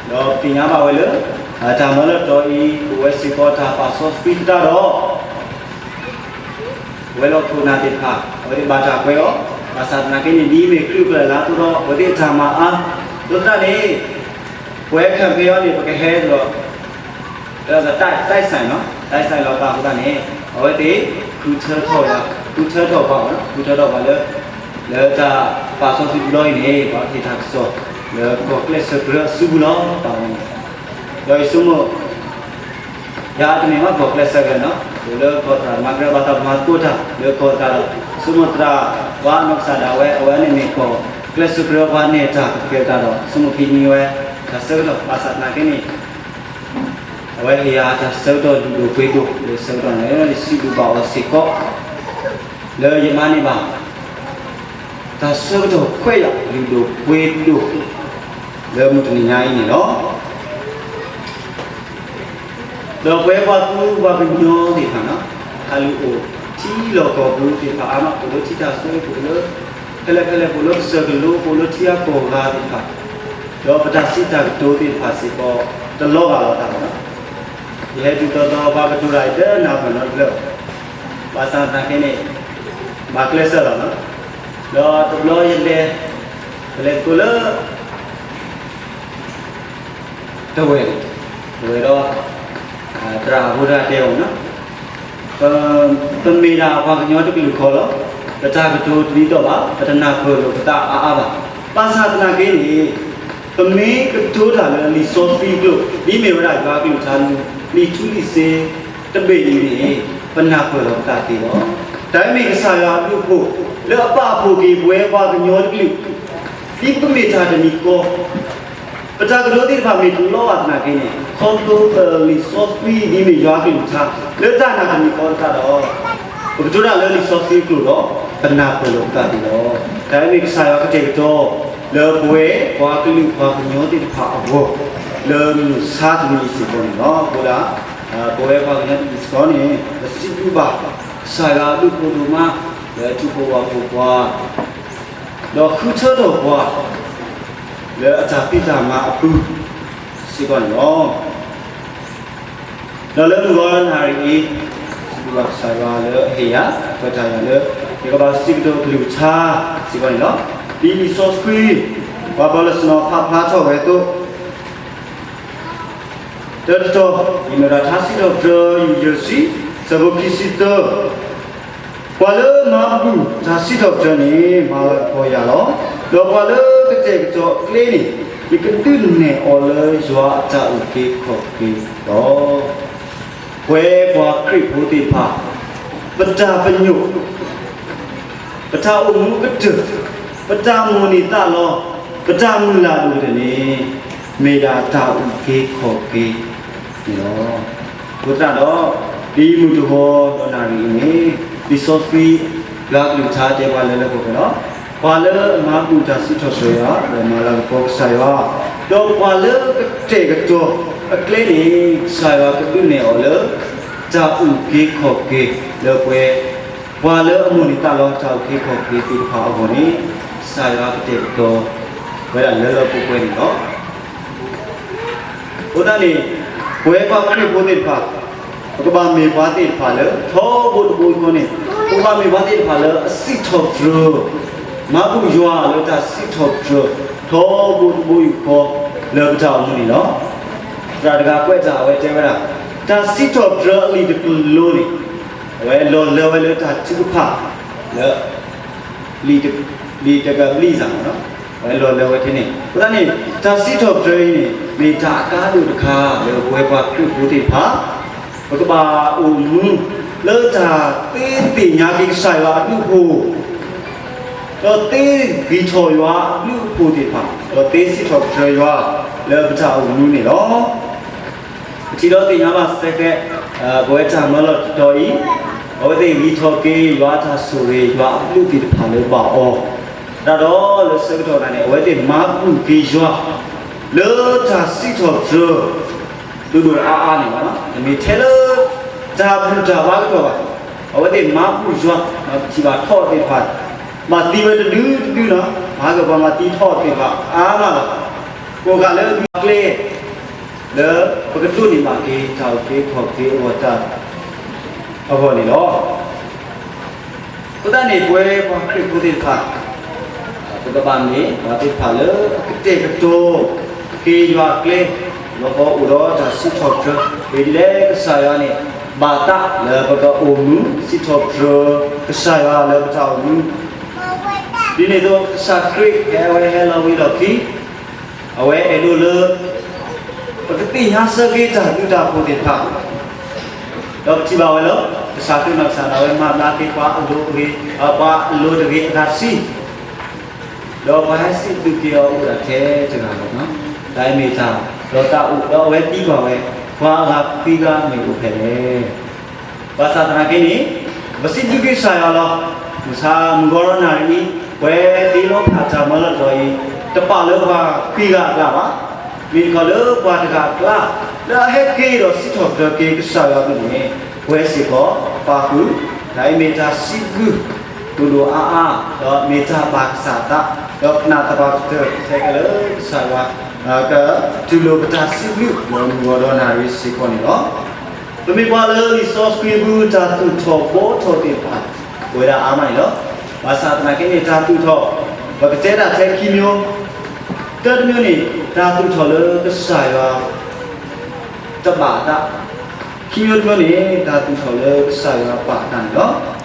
ဒီးပသ့ၣ်ညါဘၣ်ဝဲလၢ တၢ်မၢလီၤတီၤအံၤ ပဝဲစ့ၢ်ကီးတၢ်ပာ်စီဆှံသတးဒီး ဝဲၤလီၢ်ခိၣ်နၢ်သ့ၣ်တဖၣ် အဝဲသ့ၣ်ဘၣ်တၢ်ကွဲးအီၤ, ဘၣ်ဆၣ်သနာ်က့န့ၣ် ဒ်အမ့ၢ်ခရံာ်အိၣ်ဖျဲၣ်လါအသိးဒီး အဝဲသ့ၣ်အတၢ်မၤအါ, အဃိသတးန့ၣ် ပဝဲခဲအံၤန့ၣ် ပကဟဲဒီး တၢ် တၢ်စဲးလီၤသးအဃိသတးန့ၣ် အဝဲသ့ၣ် ဃုထၢထီၣ်ယၤ, ဃုထၢထီၣ်ပှၤ, ဃုထၢထီၣ်ပှၤလၢ လၢတၢ်ပာ်စီဆှံတဘျီအံၤန့ၣ် ပှၤကဟ့ၣ်တၢ်ကစီၣ် လၢကီၢ်ကျဲးစၢးကရၢအစုပူၤလီၤ. ဒီးယဆိကမိၣ် ယၤတမ့ၢ်ဘၣ်ကီၢ်ကျဲးစၢးကရၢနီၤ, အိၣ်လၢကီၢ်သရၣ်သမါကရၢ ဘၣ်သးပှၤမၤသကိးတၢ် လၢကီၢ်သရၣ်ဒီး ဆိကမိၣ်သရၣ် ပှၤနီၢ်ကစၢ်ဒၣ်ဝဲ အဝဲန့ၣ်မ့ၢ်ကီၢ်ကျဲးစၢးကရၢပှၤနဲၣ်တၢ်ကကဲတၢ်ဒီး ဆိကမိၣ်ဖဲန့ၣ်ဝဲ တၢ်ဆၢကတီၢ် ဘၣ်ဆၣ်သနာ်က့န့ၣ် အဝဲဟ့ၣ်ယၤတၢ်ဆၢကတီၢ်လုၢ်ဒိၣ်ပှ့ၤဒိၣ် လၢဆၢကတီၢ်န့ၣ် ယစံးဘျုးဘၣ်အီၤစ့ၢ်ကီး လၢယမၤန့ၢ်ဘၣ် တၢ်ဆၢကတီၢ်ခွဲးယာ်လုၢ်ဒိၣ်ပှ့ၤဒိၣ် လၢမုၢ်တနံၤညါအံၤန့ၣ်လီၤ. ဒီးပဝဲပှၤကူပှၤကညီသ့ၣ်တဖၣ်နီၤ, ဟးလူၤအိၣ်ထံလီၢ်ကီၢ်ပူၤသ့ၣ်တဖၣ်အါမး အိၣ်လၢထံတၢ်စိၤ အိၣ်လၢ ဖဲလဲၣ်ဖဲလဲၣ် အိၣ်လၢကစၢၢ်ကလိ အိၣ်လၢထံအကီၢ်ဂၤသ့ၣ်တဖၣ်, ဒီးပတၢ်စံးတၢ်ကတိၤသ့ၣ်တဖၣ်စ့ၢ်ကီး တလီၤဂာ်လိာ်သးဘၣ်နီၤ. ယဟဲတုၤသီသီ ပှၤကတိၤတၢ်အံၤ တနၢ်ပၢၢ်နီတဘျီ, ဘၣ်ဆၣ်သနာ်က့န့ၣ် မၤကျဲးစၢးလီၤနီၤ. ဒီးတဘျီယလဲၤ ယလဲၤသကိးလၢ တဝဲၢ်, တဝဲၢ်ဒီး သရၣ်ဖိတဂၤတဲအီၤနီၤ, ပ ပမ့ၢ်ဒၣ်ပှၤကညီတကလုာ်ဃီလီၤ. ပတၢ်ကတိၤတဒ်သိးဘၣ်, ပတနၢ်ပၢၢ်လိာ်ပသးအါအါဘၣ်. ဘၣ်ဆၣ်သနာ်က့န့ၣ် ပမ့ၢ်ကတိၤတၢ်လၢလံာ်စီဆှံအကျိာ် ဒ်မ့ၢ်ဝဲဒၣ်ယွၤအကလုၢ်ကထါ လံာ်ထူလံာ်စ့တဘ့ၣ်အံၤန့ၣ် ပနၢ်ပၢၢ်လိာ်ပသးသ့လီၤ. တၢ်အံၤမ့ၢ်ကစၢ်ယွၤအဘျုးအဖှိၣ် လၢအပာ်ဖှိၣ်က့ၤပဝဲပှၤကညီတကလုာ် ဒ်ပမ့ၢ်တၢ်တမံၤဃီ ပတၢ်ကတိၤသ့ၣ်တဖၣ်မ့ၢ်တလီၤဂာ်သနာ်က့န့ၣ် ခီဖျိလံာ်စီဆှံဒ်မ့ၢ်ယွၤအကလုၢ်ကထါ လၢတၢ်နာ်တမံၤဃီသတးဒီး ပကတိၤတၢ်လၢလံာ်စီဆှံအကျိာ်ဒီး ပနၢ်ပၢၢ်လိာ်ပသးသ့လီၤ. တၢ်အံၤမ့ၢ်ကစၢ်ယွၤကတဲာ်ကတီၤ လၢပဝဲပှၤကလုာ်ပှၤကညီသ့ၣ်တဖၣ်အဂီၢ် လၢမုၢ်ဆါတနံၤအံၤစ့ၢ်ကီးန့ၣ်လီၤ. အဃိဒၣ် ပဝဲပှၤကညီတကလုာ်စ့ၢ်ကီးန့ၣ် ပစံးဘျုးဘၣ် ကစၢ်ယွၤအဘျုးအဖှိၣ်ဒိၣ်မး လၢအထူးဖိဝဲဖိပှၤ ဒီးဃုထၢထီၣ်ပှၤ လၢအတၢ်ဖံးတၢ်မၤအပူၤစ့ၢ်ကီးန့ၣ်လီၤ. ဒီးလၢမုၢ်ဂီၤနၣ်ရံၣ်အံၤ စံးဘျုးဘၣ်ကစၢ်ယွၤလၢအဟ့ၣ်ယၤ အခွဲးတၢ်ယၤလၢ ယကဘၣ်စံးကတိၤအကလုၢ်ကထါစ့ၢ်ကီးန့ၣ်လီၤ. ဒ်လံာ်စီဆှံ ပှၤပီလၢ်စနီၤဖးဖျါထီၣ်ဝဲအသိး တၢတတီၤ ယမ့ၢ်ဝဲဒၣ်ထါစံးထီၣ်ပတြၢၤ ယူၢ်ယဲၢ်ဆံ ဆၢဖိခံဆံသၢ ပှၤလၢမၤဘူၣ်တၢ်စံးထီၣ်ပတြၢၤန့ၣ် မၤလၤကပီၤယၤလီၤ. ဒီးပှၤလၢကတဲာ်ကတီၤအကျဲန့ၣ် ယကဒုးနဲၣ်အီၤလၢယွၤအတၢ်အုၣ်က့ၤခီၣ်က့ၤလီၤ. ပဝဲပှၤခရံာ်ဖိသ့ၣ်တဖၣ် ပတၢ်ပညိၣ် ပတၢ်အိၣ်မူကတၢၢ် ပတၢ်မိၣ်န့ၢ်သးလီ ပတၢ်မုၢ်လၢ်ဒိၣ်ကတၢၢ်န့ၣ် မ့ၢ်ဒၣ်တၢ်အုၣ်က့ၤခီၣ်က့ၤန့ၣ်လီၤ. အဃိသတးဒီး ဒ်မုၢ်တဂီၤဒီးနၣ်ရံၣ်အံၤန့ၣ် လံာ်စီဆှံ ယွၤကလုၢ်ကထါတဲပှၤလၢလၢပှဲၤပှဲၤလီၤ. ပှၤလၢအမၤဘူၣ်တၢ်စံးထီၣ်ပတြၢၤယွၤ ဒီးမၤလၤကပီၤကစၢ်ယွၤ, ဒီးပှၤလၢကတဲာ်ကတီၤအကျဲန့ၣ် ကစၢ်ယွၤကဒုးနဲၣ်အီၤလၢ တၢ်အုၣ်က့ၤခီၣ်က့ၤလၢပှဲၤ ပှၤလၢအမိၣ်န့ၢ်သးလီတၢ်အုၣ်က့ၤခီၣ်က့ၤသ့ၣ်တဖၣ်အဂီၢ်န့ၣ် ကစၢ်ယွၤကတဲာ်ကတီၤဝဲဒၣ်လၢလၢပှဲၤပှဲၤန့ၣ်လီၤ. အဃိသတးန့ၣ် ပဝဲပှၤခရံာ်ဖိသ့ၣ်တဖၣ် ပကဘၣ်မ့ၢ်ပှၤသ့ၣ်တဖၣ်လၢ ထီဘိတဘိယူၢ်ဃီန့ၣ် ပကဘၣ်မ့ၢ်ပှၤသ့ၣ်တဖၣ်လၢအစံးထီၣ်ပတြၢၤ မၤဘူၣ်ယွၤလၢတၢ်စံးထီၣ်ပတြၢၤ ထီဘိတဘိယူၢ်ဃီ လၢပတၢ်အိၣ်မူန့ၣ်လီၤ. သရၣ်တဂၤကွဲးတၢ်အဝဲတဲဝဲဒၣ် တၢ်စံးထီၣ်ပတြၢၤအလံာ်တကလၢန့ၣ် အဝဲလီၤလၢဝဲလၢတၢ်ထုကဖၣ်လၢ လံာ်တကဘျံးစ့ၢ်ကီး အဝဲလီၤလၢဝဲထဲန့ၣ် အဃိသတးန့ၣ် တၢ်စံးထီၣ်ပတြၢၤအံၤန့ၣ် မ့ၢ်တၢ်အကါဒိၣ်တခါလၢပဝဲပှၤခရံာ်ဖိသ့ၣ်တဖၣ် ပကဘၣ်အိၣ်မူလၢတၢ်သ့သ့ၣ်ညါက့ၤကစၢ်ယွၤအဘျုးအဖှိၣ် ဒီးသ့ဂံၢ်ထီၣ်ယွၤအဘျုးအဖှိၣ်သ့ၣ်တဖၣ် ဒီးသ့စံးထီၣ်ပတြၢၤယွၤလၢပတၢ်အိၣ်မူန့ၣ်လီၤ. ပထံၣ်ဒီးသ့ၣ်ညါဘၣ်စဲးကဲး ပဝဲတၢ်မၢလီၤတတီၤအံၤ အဝဲသ့ၣ်ဂံၢ်ထီၣ်က့ၤယွၤအတၢ်ဆိၣ်ဂ့ၤ ယွၤအဘျုးသ့ၣ်တဖၣ်လၢဘၣ်အီၤ ဒ်သိးလၢဆၢကတီၢ်နၤန့ၣ် အဝဲသ့ၣ်မၤဘူၣ်က့ၤယွၤ လၢတၢ်စံးထီၣ်ပတြၢၤ ဒိၣ်ဒိၣ်အါအါန့ၣ်လီၤ. တမ့ၢ်ထဲလၢ တၢ်ဘူၣ်တၢ်ဘါကတီၢ်ဘၣ်. အဝဲသ့ၣ်မၤဘူၣ်ယွၤ ပထံၣ်ဘၣ်ထီၣ်သ့ၣ်တဖၣ် ဘၣ်သံဝဲတဒုတဒုလီၤ. ပှၤဟးဂီၤပှၤမၤသံထီၣ်သ့ၣ်တဖၣ်အါမးလီၤ. ကိးဂၤလၢအမၤကျဲ လၢပကဒိးန့ၢ်ဘၣ်က့ၤ တၢ်အုၣ်က့ၤခီၣ်က့ၤအဂီၢ်တၢ် အဂီၢ်န့ၣ်လီၤ. အဃိသတးန့ၣ် ပဝဲပှၤခရံာ်ဖိသ့ၣ်တဖၣ် ပကဘၣ်မ့ၢ်ပှၤသ့ၣ်တဖၣ်လၢအကတဲာ်ကတီၤ က့ၤယွၤအကျဲ ဒီးပအိၣ်ဒီးတၢ်စံးထီၣ်ပတြၢၤ မ့ၢ်ဒ်လဲၣ်ကစၢ်ယွၤန့ၣ် ဘၣ်သးလၢပကအိၣ်မူစံးထီၣ်ပတြၢၤ ကစၢ်ယွၤလၢပတၢ်အိၣ်မူ ဒ်န့ၣ်အသိးကစၢ်ခရံာ်ဟဲဝဲဟဲလီၤဝံၤလီၢ်ခံ အဝဲအဲၣ်ဒိးလၢ ပကသ့ၣ်ညါဆၢက့ၤတၢ်ဘျုးတၢ်ဖှိၣ်သ့ၣ်တဖၣ် ဒီးပထံၣ်ဘၣ်ဝဲလၢ ကစၢ်ခရံာ်နီၢ်ကစၢ်ဒၣ်ဝဲမၤဘျါက့ၤပှၤအလိၤတဂ့ၤ, ပှၤအလိၤတဂ့ၤအဂၤတဆံ, ဒီးပှၤဟဲစံးဘျုးက့ၤအီၤအိၣ်ဒၣ်ထဲတဂၤလီၤ. တၢ်အံၤမ့ၢ်တၢ်ဒီးတၢ်အိၣ် ဒီးအဝဲသံကွၢ်ဝဲ, ပှၤအဂၤခွံဂၤမ့ၢ်အိၣ်ဖဲလဲၣ်. ဘၣ်ဆၣ်သနာ်က့န့ၣ် ပစံးဘျုးက့ၤကစၢ်ယွၤလီၤ. မုၢ်ဆါမုၢ်ဂီၤဒီးနၣ်ရံၣ်အံၤ ပဝဲသ့ၣ်လီၤဖးတၢ်မၢလီၤတတီၤအံၤ တပာ်လၢပှၤခွံဂၤအကျါဘၣ်. မ့ၢ်တခီလၢပှၤတဂၤအကျါ လၢအဟဲက့ၤဒီးစံးထီၣ်ပတြၢၤက့ၤကစၢ်ယွၤအပူၤန့ၣ် ပဝဲစ့ၢ်ကီးပာ်ဃုာ် တၢ်အံၤမ့ၢ်တၢ်စံးဘျုး ဒိၣ်ဒိၣ်အါအါ ဒီးမ့ၢ်တၢ်ဘၣ်ကစၢ်သး ဒီးပနာ်သပှၢ်ကတၢၢ် ဆဲးကဲလၢကစၢ်ယွၤ ကတူၢ်လိာ်ပတၢ်စံးဘျုးလၢမုၢ်ဂီၤဒီးနၣ်ရံၣ်စ့ၢ်ကီးန့ၣ်လီၤ. ပမ့ၢ်ကွၢ်လၢလံာ်စီဆှံပူၤ တၢ်သူၣ်ထီၣ်ဘှီထီၣ်သ့ၣ်တဖၣ် ပဝဲဒၣ်အါမးန့ၣ်လီၤ. ဘၣ်ဆၣ်သနာ်က့န့ၣ် တၢ်သူၣ်ထီၣ် ပကတဲဒၣ်ထဲခံမျိုး, တၢတမျိုးန့ၣ် တၢ်သူၣ်ထီၣ်လၢကစၢ်ယွၤ တဘၣ်အသး, ခံမျိုးတမျိုးန့ၣ် တၢ်သူၣ်ထီၣ်လၢကစၢ်ယွၤပာ်အသးန့ၣ်လီၤ.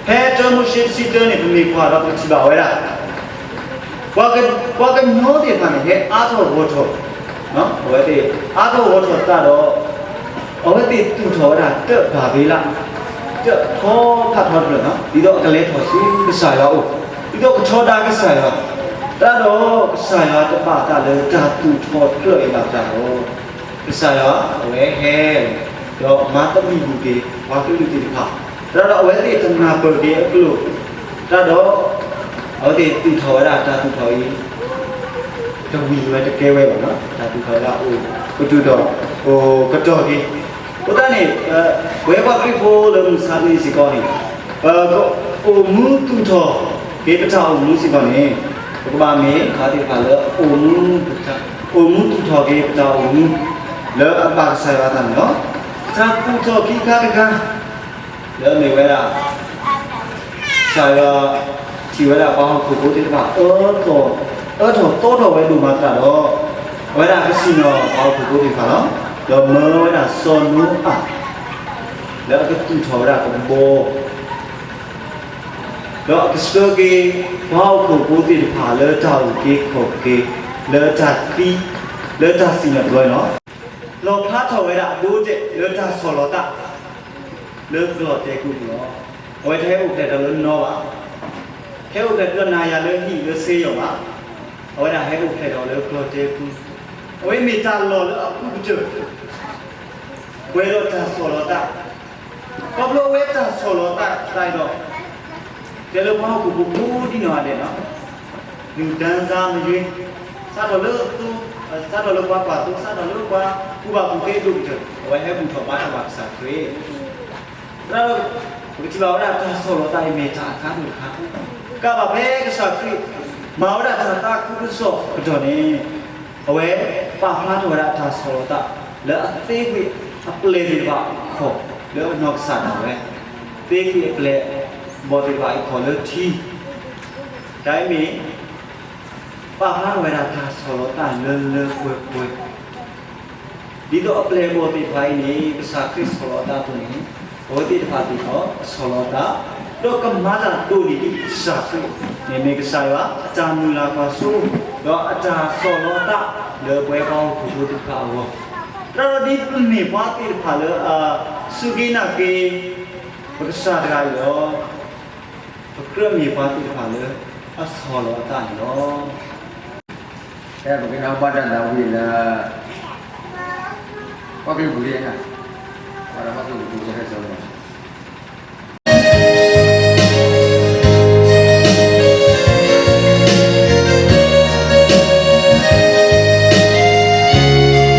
ဖဲတၢမိၤၡ့တဆံတၢန့ၣ် ပမ့ၢ်ကွၢ်ဒီးပကထံၣ်ဘၣ်ဝဲဒၣ် ပှၤကညီသ့ၣ်တဖၣ်န့ၣ် ဟဲအါထီၣ်ဂီၢ်ထီၣ်, အဝဲသ့ၣ်အါထီၣ်ဂီၢ်ထီၣ်သတးဒီး အဝဲသ့ၣ်သူၣ်ထီၣ်ဝဲဒၣ်တၢ်ဘၤဘ့လး, တၢ်ထီဖးထီတဖျၢၣ်, ဒ်သိးအကလဲၤထီၣ်ဆူကစၢ်ယွၤအအိၣ်, ဒ်သိးကထီဒါကစၢ်ယွၤ, သတးဒီးကစၢ်ယွၤတဘၣ်အသးလၢတၢ်သူၣ်ထီၣ်တဖျၢၣ်အံၤဘၣ်သတးဒီး ကစၢ်ယွၤအဝဲဟဲ ဒီးမၤသဘံၣ်ဘုၣ်က့ၤ ပှၤကလုာ်သ့ၣ်တဖၣ်, သတးဒီးအဝဲသ့ၣ်တနၢ်ပၢၢ်က့ၤအကျိာ်, သတးဒီး အဝဲသ့ၣ်သူၣ်ထီၣ်ဝဲဒၣ်တၢ်သူၣ်ထီၣ်အံၤ တဝံၤဝဲတကဲဝဲဘၣ်, တၢ်သူၣ်ထီၣ်ဝဲဒၣ်အိၣ်ကတုၤဒီး အိၣ်ကတီၢ်က့ၤ, အဃိသတးန့ၣ် ပဝဲပှၤခရံာ်ဖိလၢမုၢ်ဆါတနံၤစ့ၢ်ကီးန့ၣ် ပကအိၣ်မူသူၣ်ထီၣ်က့ၤပတၢ်အိၣ်မူစ့ၢ်ကီးန့ၣ် ပကဘၣ်မ့ၢ်ပှၤသ့ၣ်တဖၣ်လၢ အိၣ်မူသူၣ်ထီၣ်က့ၤပတၢ်အိၣ်မူ လၢအဘၣ်ကစၢ်ယွၤအသးန့ၣ်လီၤ. တၢ်သူၣ်ထီၣ်ခံခါတခါ လၢအမ့ၢ်ဝဲဒၣ် ကစၢ်ယွၤထံၣ်ဝဲဒၣ်ပှၤဟီၣ်ခိၣ်ဖိသ့ၣ်တဖၣ် အၢထီၣ်သီထီၣ်ဝဲဒိၣ်မးသတးဒီး အဝဲဒၣ်ကစံၣ်ညီၣ်ပှၤဟီၣ်ခိၣ်ဖိသ့ၣ်တဖၣ်လီၤ. ဒီးမၢဝဲဒၣ်စီၤနိအၤ လၢအကသူၣ်ထီၣ်ဝဲဒၣ်ကဘီ ဒီးအကဆှၢက့ၤ ပှၤဟီၣ်ခိၣ်ဖိသ့ၣ်တဖၣ်လၢတၢ်အုၣ်က့ၤခီၣ်က့ၤ လၢတၢ်သံ လၢတၢ်စံၣ်ညီၣ်တဘျီန့ၣ်လီၤ. လီၣ်ဖျါထီၣ်ဝဲဒၣ်အဒိအတဲာ်လၢတၢ်ဆီၣ်လီၤသး လၢကျီၢ်တဲာ်ကူပူၤလီၤ. အဝဲတဟဲအိၣ်ဖျဲၣ်ထီၣ်လၢနီၢ်ဘၣ်, ဟဲအိၣ်ဖျဲၣ်ထီၣ်လၢနၤယၤလၢဟံၣ်လၢစ့ယီၤဘၣ်, အဝဲဒၣ်ဟဲအိၣ်ဖျဲၣ်ထီၣ်လၢကျီၢ်တဲာ်ကူ, အဝဲမ့ၢ်တၢ်လီၢ်လၢအပူၤကတၢၢ် ပှဲၤဒီးတၢ်ဆီၣ်လီၤသး, ခီဖျိအဝဲတၢ်ဆီၣ်လီၤသးတၢ်အံၤဒီး တဲလၢပှၤဟီၣ်ခိၣ်ဖိကိးဒံနီၢ်ဂၤဒဲးလီၤ, လူၢ်တၢ်စၢ်မယွ့, စးထီၣ်လၢအသိ, စးထီၣ်လၢပှၤကွၢ်သိ, စးထီၣ်လၢပှၤကူၣ်ဘၣ်ကူၣ်သ့အဒိၣ်ကတၢၢ် အဝဲဟဲဘူၣ်ထီၣ်ဘါထီၣ်ဘၣ်ကစၢ်ခရံာ် သရၣ်ဒီး ပကထံၣ်ဘၣ်ဝဲဒၣ်တၢ်ဆီၣ်လီၤသးအံၤမ့ၢ်တၢ်အကါဒိၣ်တခါ, ကဘၣ်ဖဲကစၢ်ခရံာ် မၤဝဲဒၣ်တၢ်သးခုကစီၣ်ကတီၢ်န့ၣ်, အဝဲပာ်ဖျါထီၣ်ဝဲဒၣ်တၢ်ဆီၣ်လီၤသး လၢအသ့ကွံာ်အပျဲၢ်သ့ၣ်တဖၣ်အခိၣ် လၢအနီၢ်ကစၢ်ဒၣ်ဝဲ, သ့ကွံာ်အပျဲၢ်အဘီၣ်သ့ၣ်တဖၣ်အံၤခိၣ်လၢထံ, တၢ်အံၤမ့ၢ် ပာ်ဖျါထီၣ်ဝဲဒၣ်တၢ်ဆီၣ်လီၤသးလၢလၢပှဲၤပှဲၤ ဒ်သိးအပျဲၢ်အဘီၣ်သ့ၣ်တဖၣ်အံၤန့ၣ် ကစၢ်ခရံာ်ဆီၣ်လီၤအသးအသိးန့ၣ်, အဝဲသ့ၣ်တဖၣ်သ့ၣ်တဖၣ် ဆီၣ်လီၤအသး, ဒီးကမၤတၢ်ဒိၣ်န့ၢ်ဒံးကစၢ်ခရံာ်, မ့မ့ၢ်ကစၢ်ယွၤအတၢ်မုၢ်လၢ်ကွၢ်စိ, ဒီးအတၢ်ဆီၣ်လီၤအသးလၢပဝဲပှၤဟီၣ်ခိၣ်ဖိသ့ၣ်တဖၣ်အဂီၢ်, သရၣ်ဒီးဒ်ပမ့ၢ်ပှၤသ့ၣ်တဖၣ်လၢအစူၢ်က့ၤနာ်က့ၤ ပကစၢ်တဂၤအံၤဒီး ပကြၢးမ့ၢ်ပှၤသ့ၣ်တဖၣ်လၢအဆီၣ်လီၤအသးန့ၣ်လီၤ. ဖဲပကနၢ်ဟူဘၣ်တၢ်သးဝံၣ်လၢ ပှၤကလုာ်ပူၤလံ, ပှၤဒီးပှၤကလုာ်ပူၤလံ ဟဲစိာ်လီၤ Thank you.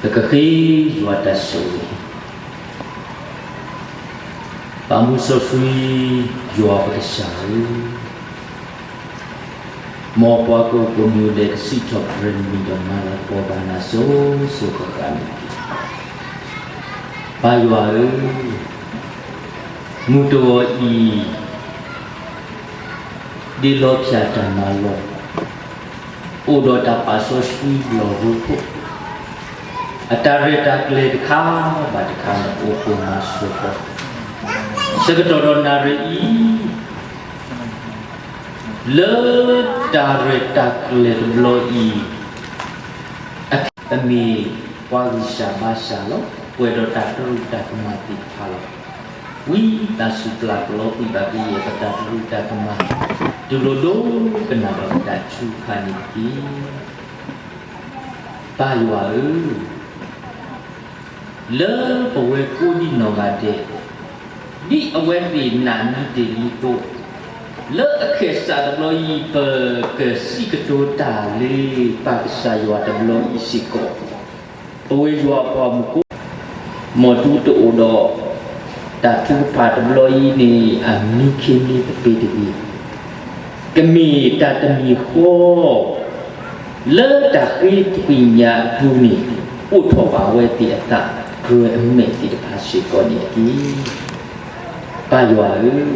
ပကဃ့ယွၤတၢ်ဆိၣ်ဂ့ၤ, ပာ်မူစီဆှံယွၤပကစၢ်ဧၢ, မ်ပှၤကိးကိးမံၤဒဲး ကစံးထီၣ်ပတြၢၤနမံၤဒီး မၤလၤကပီၤဘၣ်နၤစိၤစိၤဃၣ်ဃၣ်န့ၣ်တက့ၢ်. ပၢ်ယွၤဧၢ, မုၢ်တဂီၤအံၤ ဒ်လီၤဖၠၣ်တၢ်မၤလီၢ်, အိၣ်ဒီးတၢ်ပာ်စီဆှံလီၢ်ရိဖှိၣ်, အတၢ်ရဲၣ်တၢ်ကျဲၤတခါဘၣ်တခါန့ၣ် အိၣ်ပိာ်မၤစၢၤဃီ, ဆၢကတီၢ်ဒီးနၣ်ရံၣ်အံၤ လၢတၢ်ရဲၣ်တၢ်ကျဲၤတဘျီအံၤ အမ့ၢ်ပှၤဂံၢ်စၢ်ဘါစၢ်လီၤ. ပှဲၤဒီးတၢ်တရူးတၢ်ကမၣ်သ့ၣ်တဖၣ်လီၤ. ဝံသးစူၤပျၢ်ကလီကွံာ်ဘၣ်ကယဲၢ်ပတၢ်တရူးတၢ်ကမၣ်, တူၢ်လိာ်ဒိကနၣ်ဘၣ်ပတၢ်ထုကဖၣ်န့ၣ်တက့ၢ်. ပၢ်ယွၤဧၢ, လၢပဝဲကိးဒံနီၢ်ဂၤဒဲး ဒ်အဝဲသ့ၣ်နာ်န့ၢ်တ့ၢ်လံအသိး, လၢအခၢၣ်စးတဘျီအံၤ ပကစံးကတိၤတၢ်လၢပၢ်ကစၢ်ယွၤတဘျီအံၤစ့ၢ်ကီး, ပဝဲယွၤအပှၤမုၣ်ကိး မ်ဒုးတအိၣ်ဒီးတၢ်ထုကဖၣ်တဘျီအံၤန့ၣ် အမံခ့မံပပ့ၤတဂ့ၤ, ကမ့ၢ်တၢ်တမံၤဃီ လၢတၢ်ဃ့သ့ၣ်ညါအပူၤန့ၣ် အိၣ်ထီၣ်ဘၣ်ဝဲသ့ၣ်အသး ပှဲၤအမဲာ်သ့ၣ်တဖၣ်စ့ၢ်ကီးန့ၣ်တက့ၢ်. ပၢ်ယွၤဧၢ,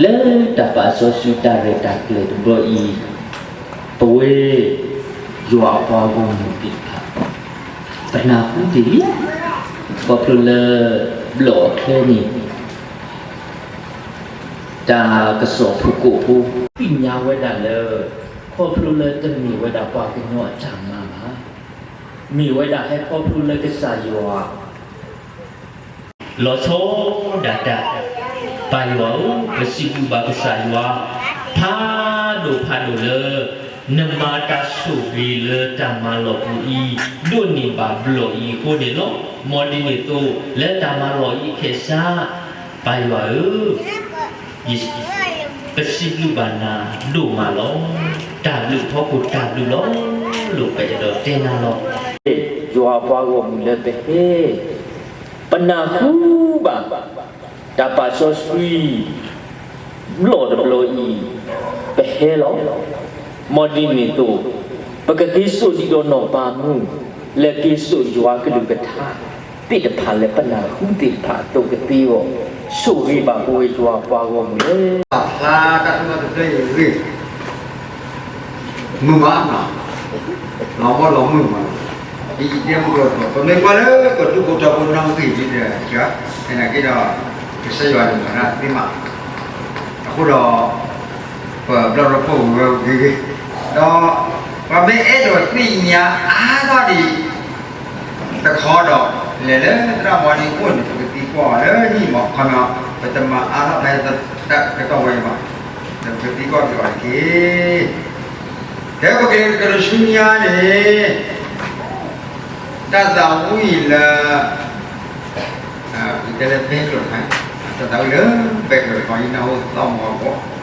လၢတၢ်ပာ်စီဆှံတၢ်ရဲၣ်တၢ်ကျဲၤတဘျီအံၤ, ပဝဲယွၤအပှၤဂီၢ်မုၢ်သ့ၣ်တဖၣ် ပနၢ်ဟူတ့ၢ်လံ, ခီဖျိလၢဘျီၣ်အချၢန့ၣ် တၢ်ကစီၣ်ဖုၣ်ကိာ်ဖိ သ့ၣ်ညါဝဲဒၣ်လၢ ခီဖျိလၢတမ့ၢ်ဝဲဒၣ်ပှၤကညီအတၢ်မၤဘၣ်, မ့ၢ်ဝဲဒၣ်ဟဲခီဖျိလၢကစၢ်ယွၤ လီၤဆီဒၣ်တၢ်, ပၢ်ယွၤဧၢ, ပစံးဘျုးဘၣ်ကစၢ်ယွၤ ဖးဒိၣ်ဖးဒိၣ်လၢ နမၤတၢ်ဆိၣ်ဂ့ၤလၢတၢ်မၤလီၢ်ပူၤအံၤ ဒိးန့ၢ်ဘၣ်ဘျီၣ်အံၤအဃိန့ၣ်လီၤ. မ်ဒ်န့ၣ်အသိး လၢတၢ်မၤလီၢ်အံၤခဲၣ်စး ပၢ်ယွၤဧၢ, ပစံးဘျုးဘၣ်နၤဒိၣ်မးလီၤ. တၢ်ဘျုးဖီခိၣ်တၢ်ဘျုးလီၤ. လိာ်ကွဲဒီးတဲနၤလီၤ. ယွၤပှၤဂီၢ်မုၢ်လၢပဟဲ ပနၢ်ဟူဘၣ် တၢ်ပာ်စီဆှံ ဘျီၣ်တဘျီအံၤ ပဟဲလီၤ. မ်ဒ်န့ၣ်အသိး ပကက့ၤစိာ်ဒံးဒီးနီၢ်ပၤမုၣ် လၢက့ၤစိာ်ယွၤကလုၢ်ကထါ သ့ၣ်တဖၣ်လၢပနၢ်ဟူသ့ၣ်တဖၣ်အသိးကသ့အဂီၢ် ဆိၣ်ဂ့ၤဘၣ်ပဝဲယွၤပှၤဂီၢ်မုၢ်လၢ ဖျါတၢ်သူၣ်ထီၣ်တဖျၢၣ်အံၤဂ့ၤ မုာ်မးနီၤ, လီၤဘီလီၤမုာ်မး, ဒ်ယတဲမုၢ်ကလီၤသီး ပမ့ၢ်ကွၢ်လၢပဒူၣ်ဖိထၢဖိနီၣ်ဂံၢ်ဒ်ဒီး သနာ်က့ဒီး ကစၢ်ယွၤန့ၣ်မၤတၢ်သ့မး, အဃိဒီး ပဘျီၣ်ဒီးဖီၣ်ဝဲဂ့ၤဂ့ၤ, ဒီး ပမ့ၢ်အဲၣ်ဒိးသ့ၣ်ညါအါထီၣ်ဒံး တခီဒီး လဲၤလၢသရၣ်မုၣ်ဒံးအိၣ်န့ၣ် ပကသံကွၢ်အီၤလၢဟံၣ်မး ခီမီ ပတမၤအါထီၣ်ဖဲတၢ်ကတီၢ်ဝဲအံၤဘၣ်, ဒီးပကသံကွၢ်က့ၤအီၤတက့ၢ်. ကဲ ပကလဲၤကဒီးဆူညါန့ၣ် တၢ်သးဝံၣ်လၢ ယတဲလၢ background တခါ, တၢ်သးဝံၣ်လၢ background တခါ ယနၢ်ဟူသီၣ်မီၤအဂီၢ်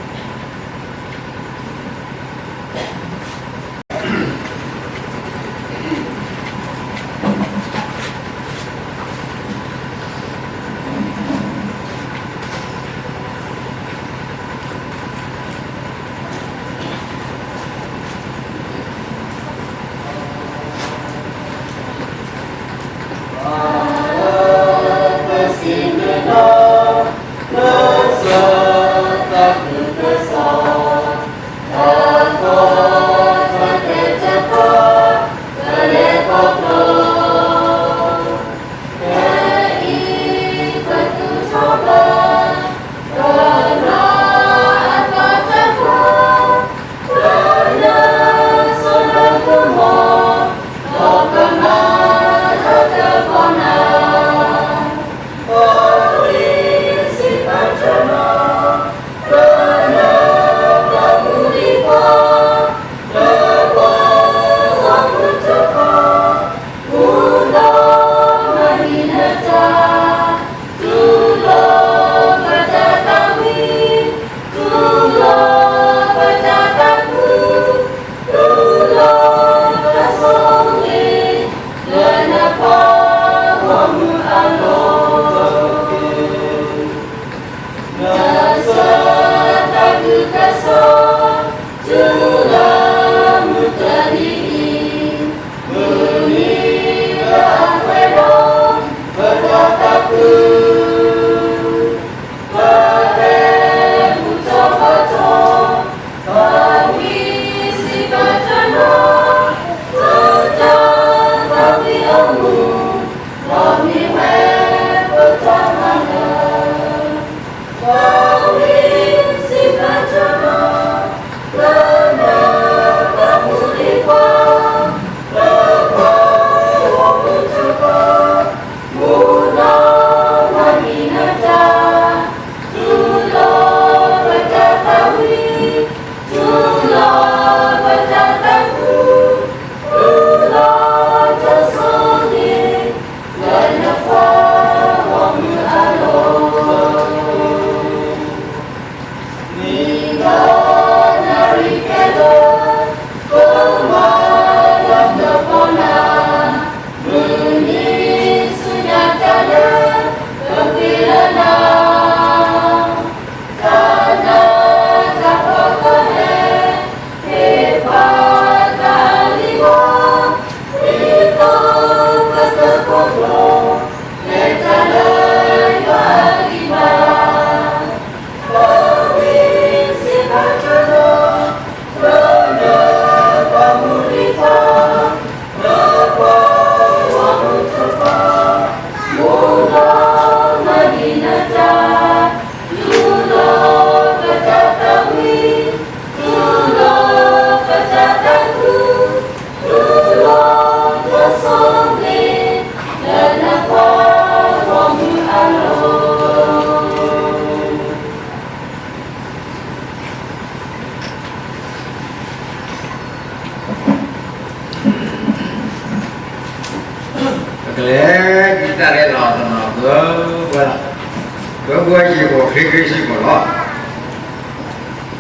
ကလဲၤဒုးတၢ်လဲလီၤတနီၤ ပၢဝဲလီၤ, ပၢပှဲၤယံာ်ဂီၤချ့ချ့စ့ၢ်ကီးလီၤ.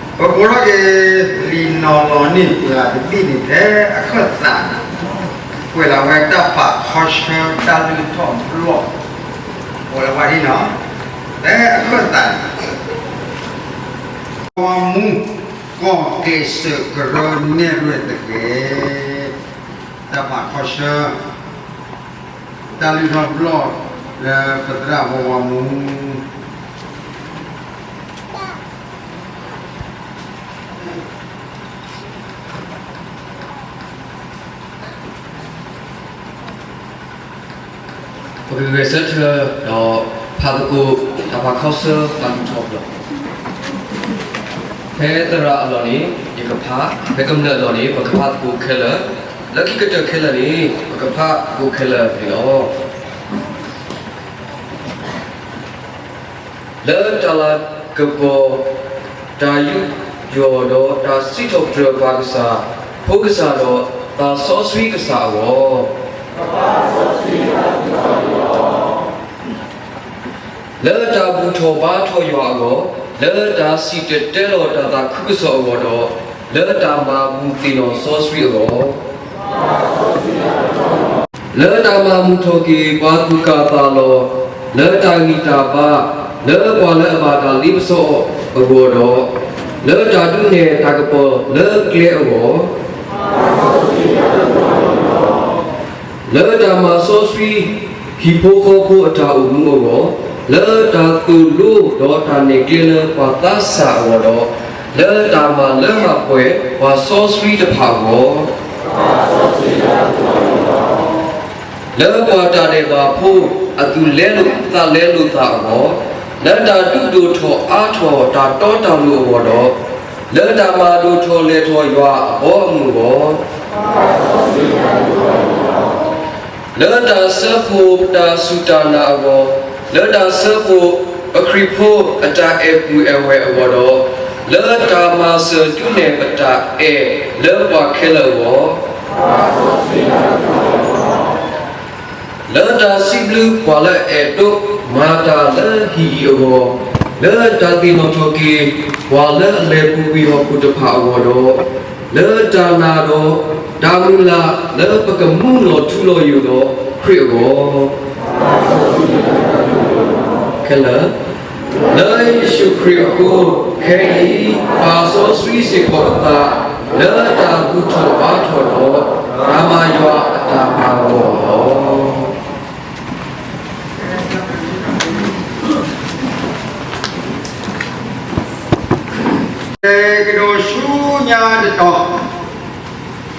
ပကိးထီၣ်က့ၤ လံာ်နီၤလီၤန့ၢ်ပှၤတဘ့ၣ်န့ၣ် ဖဲအခၢၣ်သးန့ၣ် ကွဲးလီၤဝဲတၢ်ပာ်ခီဆၢတၢ်လုၢ်ထီၣ်ဘျီၣ်, အိၣ်လၢဝဲဒၣ်နီၤ, ဖဲအခၢၣ်သးန့ၣ် ဝါမူ ကီၢ်ကဲၤစၢးကရၢနဲၣ်ရွဲၣ်သကဲး တၢ်ပာ်ခီဆၢ တၢ်လုၢ်ထီၣ်ဘျီၣ်လၢပသရၣ်ဝီဝါမူ ပကဂဲၤဆၢထၢၣ်ဒီးဖးသကိး တၢ်ပာ်ခီဆၢတၢ်လုၢ်ထီၣ်ဘျီၣ်, ဖဲသရၣ်အလီၢ်န့ၣ် ယကဖး, ဖဲကမျၢၢ်အလီၢ်န့ၣ် ပကဖးသကိးခဲလၢာ်, လၢခံကတၢၢ်ခဲလၢာ်န့ၣ် ပကဖးသကိးခဲလၢာ်န့ၣ်လီၤ. လၢတၢ်လၤကပီၤ, တၢ်ယူးယီၣ်ဒီးတၢ်စံးထီၣ်ပတြၢၤပှၤကစၢ်, ဖိကစၢ်ဒီးသးစီဆှံကစၢ်အဂီၢ်, လၢတၢ်ဘူၣ်ထီၣ်ဘါထီၣ်ယွၤအဂီၢ်, လၢတၢ်စံၣ်တဲၤတဲလီၤတၢ်သးခုကစီၣ်အဂီၢ်ဒီး, လၢတၢ်မၤဘူၣ်သ့ၣ်နီၣ်စီဆှံအဂီၢ် လၢတၢ်မၤမုာ်ထီၣ်က့ၤပှၤသူၣ်ကၢ်သးလီၤ, လၢတၢ်ဂံၢ်တၢ်ဘါ, လၢပှၤလၢအဘၣ်တၢ်လ့ပစီအဂီၢ်ဒီး, လၢတၢ်ဒုးနဲၣ်တၢ်ကပီၤလၢကျဲအဂီၢ်, လၢတၢ်မၤစီဆှံဟံၣ်ဖိဃီဖိအတၢ်အိၣ်မူအဂီၢ်, လၢတၢ်သိၣ်လိဒီးတၢ်နဲၣ်ကျဲလၢပှၤသးစၢ်အဂီၢ်ဒီး, လၢတၢ်မၤလၢမၤပှဲၤပှၤစီဆှံတဖၣ်အဂီၢ် လၢပှၤတၢ်ဒဲးဘးဖိအသူၣ်လဲလိာ်သးလဲလိာ်သးအဂီၢ်, လၢတၢ်ဒုးဒိၣ်ထီၣ်အါထီၣ်တၢ်တီတၢ်လိၤအဂီၢ်ဒီး, လၢတၢ်မၤဒိၣ်ထီၣ်လဲၢ်ထီၣ်ယွၤအဘီအမုၢ်အဂီၢ် လၢတၢ်ဆၢဖှိၣ်တၢ်စူၢ်တၢ်နာ်အဂီၢ်, လၢတၢ်ဆၢဖှိၣ်ပခရံာ်ဖိအတၢ်အဲၣ်ပုၢ်အဲၣ်ဝဲၢ်အဂီၢ်ဒီး, လၢတၢ်မၤစၢၤဒုးနဲၣ်ပတၢ်အဲၣ်လၢပှၤခဲလၢာ်အဂီၢ်, လၢတၢ်စံးဘျုးပှၤလၢအအဲၣ်ဒိးမၤတၢ်လၢဟံၣ်အံၤအဂီၢ်, လၢတၢ်သ့ၣ်နီၣ်ထီၣ်က့ၤပှၤလၢအလဲၤပူၤကွံာ်ဟီၣ်ခိၣ်တဖၣ်အဂီၢ်ဒီး, လၢတၢ်နာ်ဒီးတၢ်မုၢ်လၢ်လၢပကမူလီၤထူလီၤယိာ်ဒီးခရံာ်အဂီၢ် ခဲလၢာ်, လၢယ့ၣ်ၡူးခရံာ်အဃိ, ခဲအံၤပာ်စီဆှံစ့ၢ်ကီးပသး လၢတၢ်ဘူၣ်ထီၣ်ဘါထီၣ်ဒီး တၢ်မၤယွၤအတၢ်မၤအဂီၢ်လီၤ. ကဒီးဆူညါတတီၤ,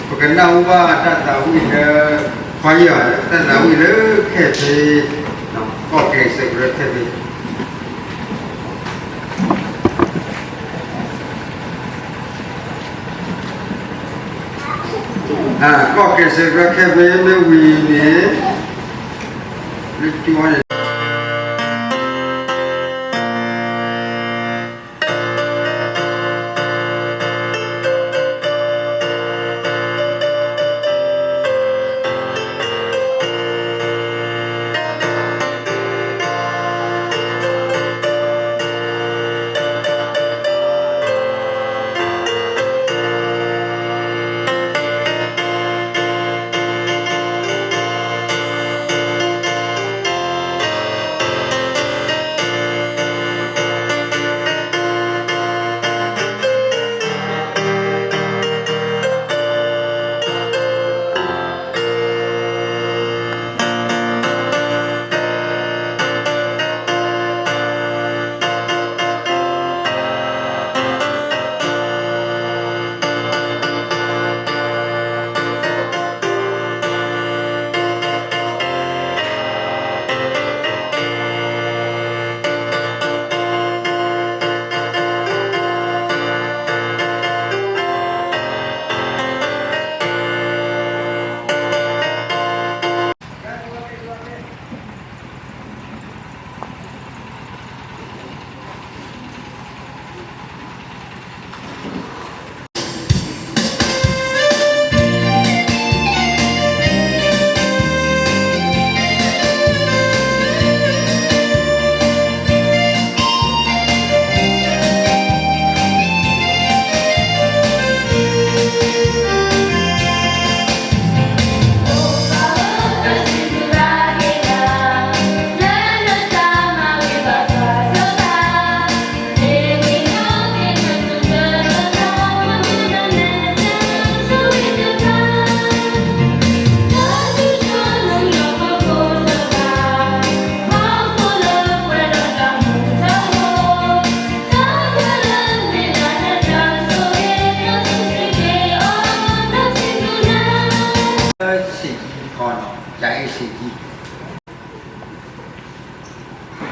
ပကနၢ်ဟူဘၣ်တၢ်သးဝံၣ်လၢ ပှၤယွၤတၢ်သးဝံၣ်လၢခဲဖ့, ကီၢ်ကဲၤစဲးကရၢခဲဖ့ ကီၢ်ကဲၤစဲးကရၢခဲဖ့မ့ၢ်ဝံၤန့ၣ်, လၢတူၢ်အီၤန့ၣ် ယအ့ၣ်စ့ၣ်ကံ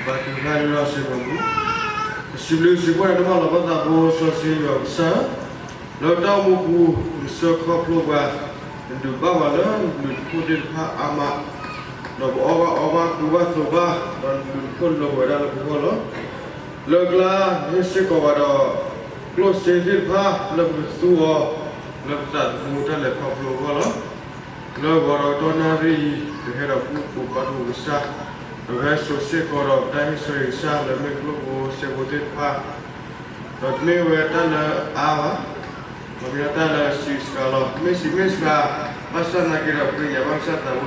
ဘါထုကဖၣ်န့ၣ်လီၤစ့ၢ်ကီးမူ, စံးဘျုးစံးဖှိၣ်တၢ်နီၣ်လီၤပသးဖိစီဆှံယွၤကစၢ်, လၢတၢ်အိၣ်မူပူၤ နဆှၢခီဖျိပှၤ, နဒုးဘၣ်ပှၤလၢနဘျုးနဖှိၣ်သ့ၣ်တဖၣ်အါမး, ဒီးပအီၣ်ဘၣ်အီဘၣ်ကူဘၣ်သိးဘၣ်, ဒီးနဘျုးနဖှိၣ်လၢပဝဲဒၣ်လၢပဂီၢ်လီၤ. လၢကျါ နဟ့ၣ်စ့ၢ်ကီးဘၣ်ဒီး ကျိၣ်စ့သ့ၣ်တဖၣ်လၢပကသူအီၤ လၢပသးသမူတၢ်လဲၤခီဖျိအဂီၢ်လီၤ. လၢဂီၤဒီးတီနၣ်ရံၣ်အံၤ ပဟဲဒီးကူၣ်ဘၣ်ကူဘၣ်သိးကစၢ်, ဒီးပဟဲစိာ်စ့ၢ်ကီးဒီးပတၢ်ဟ့ၣ်ဆၢအံၤကစၢ်လၢမ့ၢ်ကျိၣ်ဖိစ့ဖိသ့ၣ်တဖၣ်, ဒီးတမ့ၢ်ဝဲတၢ်လၢအအါဘၣ်, ဒီးမ့ၢ်ဒၣ်တၢ်လၢအဆံးစှၤလီၤ, မ့ၢ်ဆံးမ့ၢ်စှၤ, ဘၣ်ဆၣ်သနာ်က့ဒီး ပဃ့ကညးဘၣ်ကစၢ်သးဖိယွၤ လၢ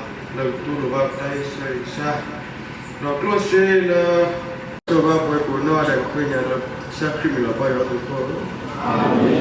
ကတူၢ်လိာ်ဘၣ်ပတၢ်ဟ့ၣ်ဆၢအံၤကစၢ်, ဒီး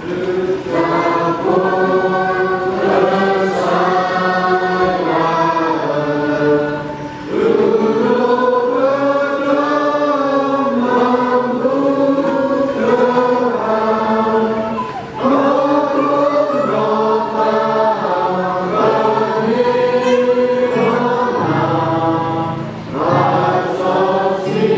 ကျိၣ်စ့လၢ ဆိၣ်ဂ့ၤပှၤကိးနီၢ်ဂၤဒဲး ပဃ့ကညးလၢကစၢ်ခရံာ်မံၤလီၤဘၣ်ယွ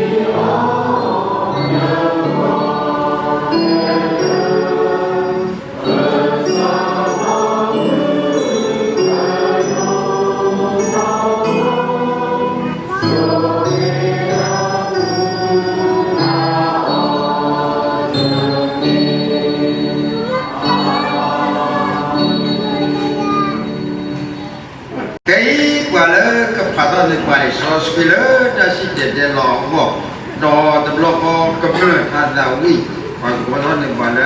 ၤသုးခိၣ် ခဲအံၤ ပှၤလၢကဖးထီၣ်န့ၢ်ပှၤန့ၣ် စီဆှံလၢတၢ်စံၣ်တဲၤတဲလီၤအဂီၢ်, ဒီးတဘျီဃီကမျၢၢ်ဟးသးဝံၣ်, ပှၤကဖးထီၣ်န့ၢ်ပှၤလၢ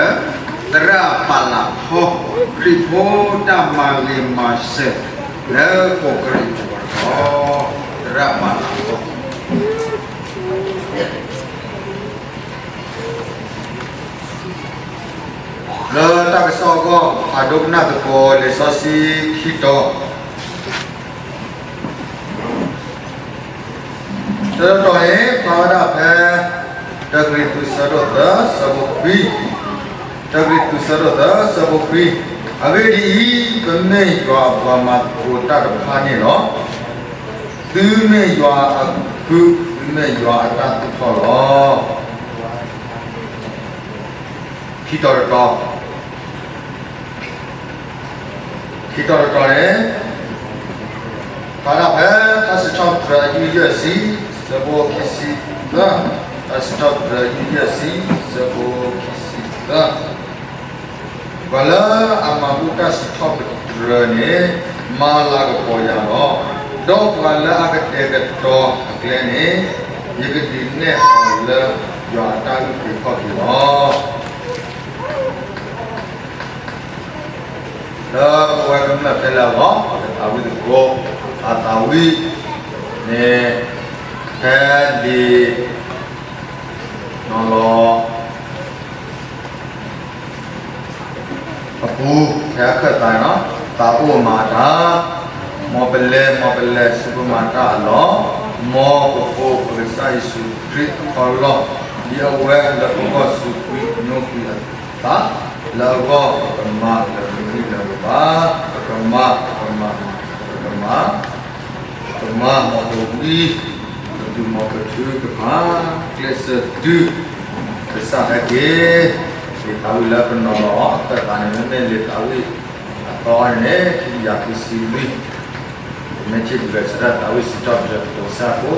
သရၣ်ပာ်လးဖီ ခရံာ်ဖိတၢ်မၤဂ့ၤမၤစၢၤ လၢကီၢ်ကရံၣ်တကပၤလီၤ, သရၣ်ပာ်လးဖီ လၢတၢ်ကစီၣ်အဂီၢ် ဖးဒိကနၣ်သကိးလံာ်စီဆှံခံတီၤ, တၢ်တီၤန့ၣ် ဖျါဝဲဒၣ်ဖဲ တၢကရံၣ်သူး ဆၢဒိၣ်သၢ ဆၢဖိခွံ, တၢကရံၣ်သူး ဆၢဒိၣ်သၢ ဆၢဖိခွံ, အဂ့ၢ်ဒ်အံၤ, ပမ့ၢ်ယွၤအပှၤမၤသကိးတၢ်တဖၣ်န့ၣ်လီၤ. သုမ့ၢ်ယွၤအကုၢ်, သုမ့ၢ်ယွၤအတၢ်သူၣ်ထီၣ်လီၤ. ခံတီၤတတီၤ, ခံတီၤတတီၤန့ၣ် ဖျါဒၣ်ဖဲ ထါစံးထီၣ်ပတြၢၤအယုၢ်ယဲၢ်ဆံ ဆၢဖိခံဆံသၢ, ထါစံးထီၣ်ပတြၢၤအယုၢ်ယဲၢ်ဆံ ဆၢဖိခံဆံသၢ, ပှၤလၢအမၤဘူၣ်တၢ်စံးထီၣ်ပတြၢၤန့ၣ် မၤလၤကပီၤယၤလီၤ. ဒီးပှၤလၢအကတဲာ်ကတီၤအကျဲန့ၣ် ယကဒုးနဲၣ်အီၤလၢယွၤအတၢ်အုၣ်က့ၤခီၣ်က့ၤလီၤ. လၢပဝဲကမျၢၢ်ခဲလၢာ်အဂီၢ် ပကသးဝံၣ်သကိး, အသးဝံၣ်န့ၣ် ဖဲလံာ်နီၤလီၤ အပူၤ ဖဲအခၢၣ်သးန့ၣ်လီၤ, သးအိၣ်မၤတၢ်, မ်ပလဲၤ မ်ပလဲၤဆူပမၤတၢ်အလီၢ်, မ်ပဃိပကစၢ်ယ့ၣ်ၡူးခရံာ်အခီၣ်လီၢ်, ဒ်အဝဲလၢပဂီၢ်စူးကွံာ်ညိကွံာ်အသး, လၢအဂီၢ်ပကမၤလၢပဂံၢ်လၢပဘါ, ပကမၤ ပကမၤ ပကမၤ ပမၤမ်ပဝံ, ပဒုးမ်ပထုကဖၣ်, ကျဲးစၢးတုၤ ကစၢ်ဟဲက့ၤ, လံာ်သးဝံၣ်လၢပနီၤလီၤအခၢၣ်သးန့ၣ် မ့မ့ၢ်လံာ်သးဝံၣ်အသီန့ၣ် ခံကယၤခွံဆံလွံၢ်, မ့ၢ်ထံၣ်ပှဲၤဆၢဒၣ်သးဝံၣ်စံးထီၣ်ပတြၢၤသကိးစၢ်ဖိ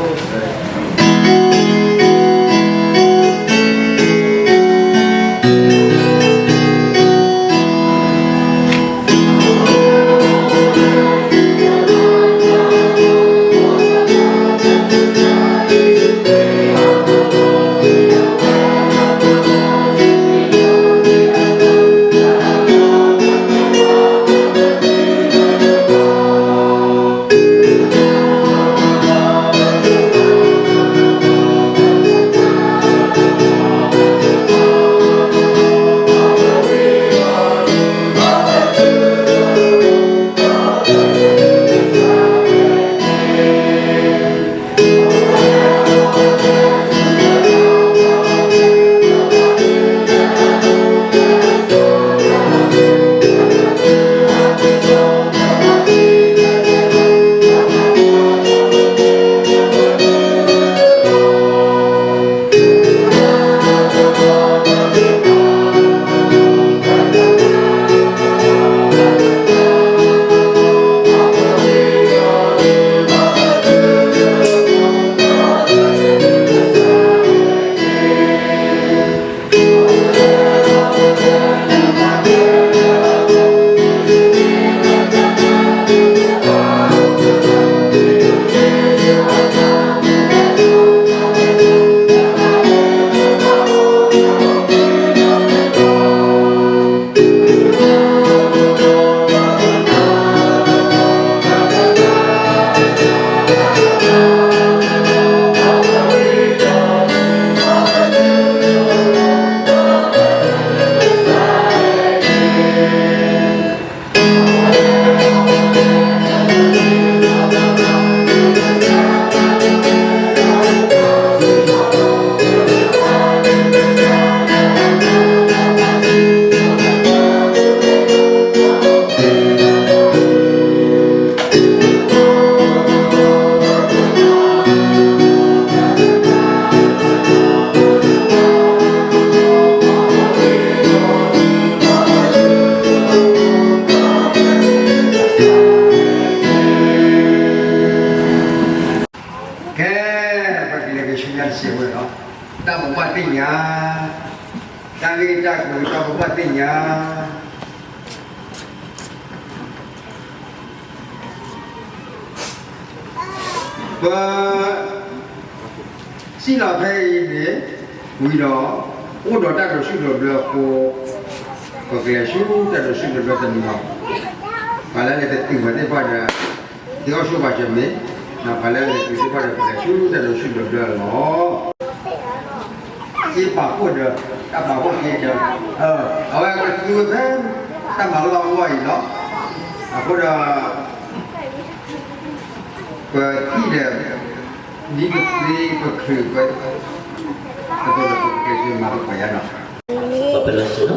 ညါ, တၢ်ဂ့ၢ်တၢ်ကျိၤတၢ်ကဘၣ်သ့ၣ်ညါ ပစံၣ်လီၤဖဲအံၤန့ၣ် ဝံၤဒီး အိၣ်ဒီးတၢ်ဒိးဆူၣ်ဒိးဘျၢအဃိ ပကလဲၤဆူတၢ်ဒိးဆူၣ်ဒိးဘျၢတနံၤလီၤ. ပှၤလၢအလဲၤတတုၤဘၣ်သ့ၣ်တဖၣ်ဒီး သ့အီၣ်ဆူၣ်ဘၣ်စၢၤမ့ၢ်, ပှၤလၢအလဲၤတတုၤသ့ၣ်တဖၣ်ဒီး ပလဲၤဆူတၢ်ဒိးဆူၣ်ဒိးဘျၢလီၤ. က့ပာ်ဖှိၣ်ဒီး တၢ်ပာ်ဖှိၣ်က့ဒီး အဝဲကသူဝဲဖဲ တၢ်မၤလီၢ်အဂီၢ်အံၤလီၤ. အဃိဒီး ပထံၣ်ဒီး ဒ်ပသ့ပချုးပ အသိးဒီးပကက့ၤဆူမၤသကိးယါနီၤ. ပလီၤစ့ၢ်နီ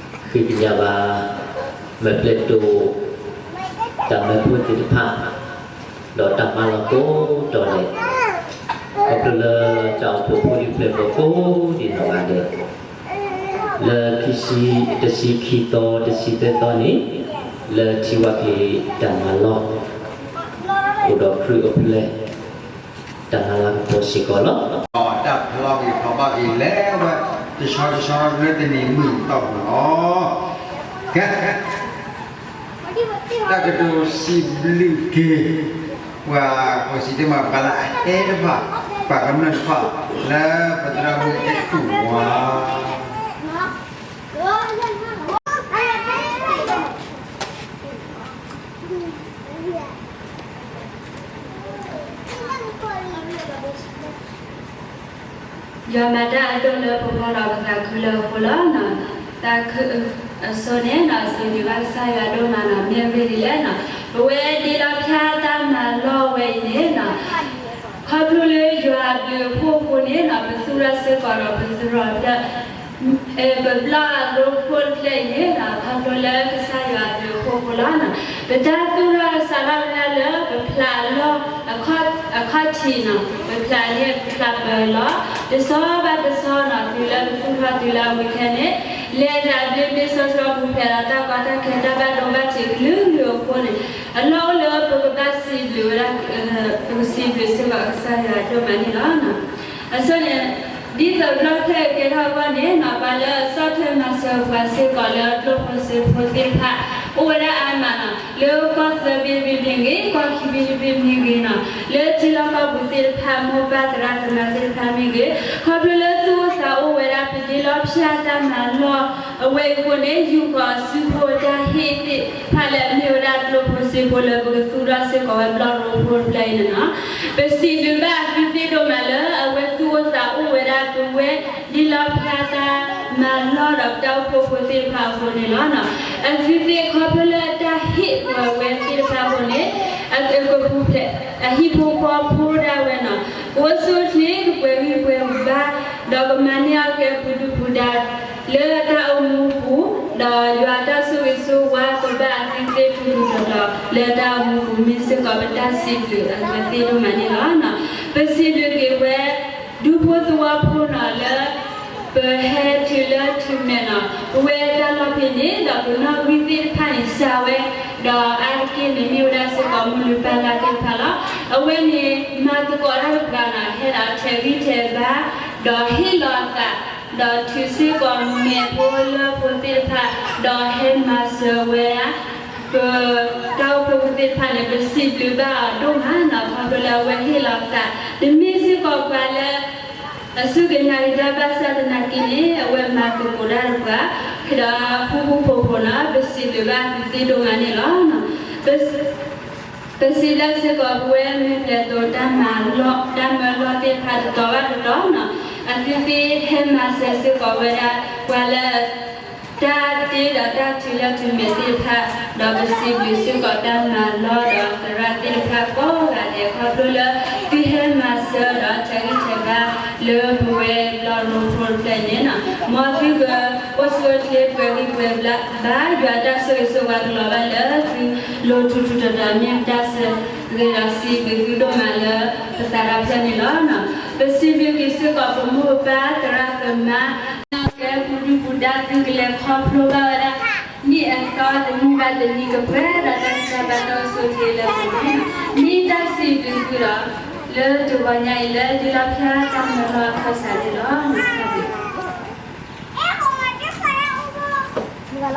ၤ, ဃ့ကညးဘၣ် မ့ၢ်ပျဲၢ်တိၢ် တၢ်မၢဖိသ့ၣ်တဖၣ် ဒီးတၢ်မၤလီၢ်ကိးတီၤဒဲး, ခီဖျိလၢတၢ်အိၣ်ဖှိၣ်ဖိဒံဖျၢၣ်ဖိကိးဒံနီၢ်ဂၤဒဲး လၢခံဆံ တဆံခံသီ တဆံသၢသီန့ၣ် လၢထံဝါက့ၤတၢ်မၤလီၢ် အိၣ်ဒီးခရုၢ်အိၣ်ဖျဲၣ် တၢ်မၤလၤကပီၤစ့ၢ်ကီးလီၤ. တၢ်ဖျီက့ၤဖျီဘၣ်က့ၤလဲၤဝဲ တဆီတဆီလၢတနံၤမုၢ်တီၢ်ပူၤလီၤ. ကဲ တၢ်ကတိၤစံးဘျုးက့ၤ ပှၤကိးစံးတ့ၢ်မး ပှၤလၢအဟဲတဖၣ် ပှၤကမျၢၢ်တဖၣ် လၢပသရၣ်မုၣ်အဲၣ်ခူၣ်ဝါ ယွၤမၤတၢ်အဒိၣ်လၢပဂီၢ်ဒီးပသးခုလၢအဃိလီၤ. သးခုအစိန့ၣ် စံးဘျုးဘၣ်ကစၢ်ယွၤဒိၣ်မးနီၤ, မ့ၢ်အဂ့ၢ်ဒ်လဲၣ်နီၤ, ပဝဲဒ်လီၤဖျါတၢ်မၤလီၢ်ဝဲအံၤန့ၣ်နီၤ ခီဖျိလၢယွၤအဘျုးအဖှိၣ်အဃိန့ၣ်နီၤ ပသူၣ်ထီၣ်စ့ၢ်ကီးဒီးပသရိာ်ဖျၢၣ် ပဘျီအရိဖှိၣ်တဖျၢၣ်အံၤန့ၣ်နီၤ ခီဖျိလၢကစၢ်ယွၤအဘျုးအဖှိၣ်အဃိလီၤ. ပတၢ်သူၣ်ထီၣ်စးထီၣ်ဝဲဒၣ်လၢပဖျးအလီၢ် အခီၣ်ထံးနီၤ ပဖျးန့ၣ် ပဖျးပၢၤလီၤ. တဆီဘၣ်တဆီနီၤ တုၤလၢပသူၣ်ထီၣ်တုၤလၢအဝံၤခဲန့ၣ် လဲၤတၢ်ဘျ့ဘျ့ဆှီဆှီ ပူၤဖျဲးဒီးတၢ်ကီတၢ်ခဲတၢ်ဘၣ်ဒိဘၣ်ထံးကလုာ်ကလုာ်အဃိန့ၣ် အလီၢ်အိၣ်လၢပကဘၣ်စံးဘျုးဝဲဒၣ် ပကစံးဘျုးစ့ၢ်ကီးကစၢ်ယွၤဒိၣ်မးန့ၣ်လီၤ. အဆိန့ၣ် ဒ်သိးဘျီဖျၢၣ်ကဲထီၣ်အဂီၢ်န့ၣ်နီၤ ပှၤလၢအဆီၣ်ထွဲမၤစၢၤပှၤစ့ၢ်ကီးလၢကျိၣ်ဖိစ့ဖိသ့ၣ်တဖၣ် အိၣ်ဝဲဒၣ်အါမးနီၤ လၢကီၢ်သၢဘ့ၣ်တဘ့ၣ်မ့ၢ်ဂ့ၤ ကီၢ်ခံဘ့ၣ်တဘ့ၣ်မ့ၢ်ဂ့ၤနီၤ လၢထံလီၢ်ကီၢ်ပူၤသ့ၣ်တဖၣ် မိၢ်ပၢ်သရၣ်သမါသ့ၣ်တဖၣ်မ့ၢ်ဂ့ၤ ခီဖျိလၢသူၣ်အိၣ်သးအိၣ်ဝဲဒၣ် ပဒ့လီၤဖၠါတၢ်မၤလီၢ်အဝဲအံၤအဃိန့ၣ် ယူၢ်ဃီၤအစုဖိအတၢ်ဟ့ၣ်သ့ၣ်တဖၣ်လၢအမ့ၢ်ဝဲဒၣ်ကျိၣ်ဖိစ့ဖိလၢပကသူၣ်ထီၣ်စ့ၢ်ကီးဝဲဘျီရိဖှိၣ်တဖျၢၣ်အံၤန့ၣ်နီၤ ပစံးဘျုးဘၣ်အသုသ့ၣ်ဒိၣ်မးလၢ အဝဲသူၣ်အိၣ်သးအိၣ်ဝဲဒၣ်ပဝဲဒ်လီၤဖၠါတၢ်မၤလီၢ်ဒီးပတၢ်အိၣ်ဖှိၣ်ဖိသ့ၣ်တဖၣ်အဃိန့ၣ်လီၤ. အသုသ့ၣ်ခီဖျိလၢအတၢ်ဟ့ၣ်ပှၤဝဲသ့ၣ်တဖၣ်အဃိန့ၣ် အကပူၤဖျဲး အဟံၣ်ဖိဃီဖိဒၣ်ဝဲနီၤ ကအိၣ်ဆူၣ်အိၣ်ချ့ ကပှဲၤဂံၢ်ပှဲၤဘါ ဒီးကမၤန့ၢ်အီၣ်ကဲပှၤဒုၣ်ပှၤဒါ လၢတၢ်အိၣ်မူပူၤ ဒီးယွၤတၢ်ဆိၣ်ဂ့ၤဆိၣ်ဝါကဘၣ်အသုသ့ၣ်ထူးထူးတီၤတီၤ လၢတၢ်အိၣ်မူပူၤ မ့ၢ်စ့ၢ်ကီးပတၢ်စံးဘျုးအဝဲသ့ၣ်ဒိၣ်မးန့ၣ်လီၤ. ပစံးဘျုးက့ၤဝဲ ဒူဖိသဝီဖိနီၤ လၢ ပဟဲတုၤလၢတုၤမဲာ်နီၤ ပဝဲတၢ်လီၢ်ဖဲန့ၣ် ဒီးပနီၣ်ဂံၢ်သ့ၣ်တဖၣ်န့ၣ်စှၤဝဲ ဒီးအါတက့ၢ်န့ၣ်မ့ၢ်ဝဲဒၣ်စ့ၢ်ကီး မိၢ်လုၢ်ပၢ်လၢ်သ့ၣ်တဖၣ်လီၤ. အဝဲန့ၣ် မၤသကိးတၢ်တပှၤနီၤ ဟဲဒီးထဲးဂံၢ်ထဲးဘါ ဒီးဟ့ၣ်လီၤအသး ဒီးထုးစ့ၢ်ကီးမဲာ်ဖိလၢဖိသ့ၣ်တဖၣ် ဒီးဟဲမၤစၢၤဝဲဒၣ် ပတၢ်အိၣ်ဖှိၣ်ဖိသ့ၣ်တဖၣ်န့ၣ် ပစံးဘျုးဘၣ်အီၤဒိၣ်မးနီၤ ခီဖျိလၢအဝဲဟ့ၣ်လီၤအသး တမ့ၢ်စ့ၢ်ကီးပှၤလၢ အစူၢ်က့ၤနာ်က့ၤတၢ်ဘၣ်ဆၣ်သနာ်က့န့ၣ် အဝဲမၤသကိးတၢ်တပှၤ ဒီးဃူဃူဖိးဖိးနီၤ ပစံးဘျုးဘၣ်သုသ့ၣ်ဒိၣ်မးန့ၣ်လီၤ. ပစံးဘျုးစ့ၢ်ကီးပဝဲမ့ၢ်ပျဲၢ်သိးတၢ်မၤလီၢ် တၢ်မၤလီၢ်သ့ၣ်တဖၣ်တတီၤဘၣ်တတီၤနီၤ အသုသ့ၣ်ဟဲမၤစၢၤစ့ၢ်ကီးဝဲဒၣ် ပှၤလၢ တၢ်တ့ဒီးတၢ်ထုးလၢထုးမဲာ်သ့ၣ်တဖၣ် ဒီးပစံးဘျုးစ့ၢ်ကီးတၢ်မၤလီၢ်ဒီးသရၣ်သ့ၣ်တဖၣ်ကိးဂၤဒဲး ခီဖျိလၢသုဟဲမၤစၢၤဒီးထဲးဂံၢ်ထဲးဘါ လၢပဝဲဘျီရိဖှိၣ်တဖျၢၣ်န့ၣ်နီၤ မ်သုကအိၣ်ဆူၣ်အိၣ်ချ့ပှဲၤဂံၢ်ပှဲၤဘါ ယွၤတၢ်ဆိၣ်ဂ့ၤဆိၣ်ဝါကလီၤဘၣ်လၢသုလိၤထူးထူးတီၤတီၤ မ့ၢ်ပတၢ်ဆၢဂ့ၤဒီးစံးဘျုးသုဒိၣ်မးလၢပသးဒီဖျၢၣ်န့ၣ်လီၤ. ပစံးဘျုးက့ၤစ့ၢ်ကီးပမိၢ်ပၢ်သရၣ်သမါ ကဲပူၤဒုၣ်ပူၤဒါသုကလဲၤခီဖျိဘၣ်ဝဲဒၣ် နံၣ်အသီတနံၣ်ဘၣ်တနံၣ်ကပှဲၤဒီးတၢ်ကစီၣ်ဘၣ်တၢ်အိၣ်ဆူၣ်အိၣ်ချ့လၢပဂီၢ်န့ၣ် မ့ၢ်တၢ်စံးဘျုးသုဒီး လၢတဂီၤညါအံၤလၢဒုးလီၤဖျါတၢ်မၤလီၤအခီၣ်စးန့ၣ်လီၤ.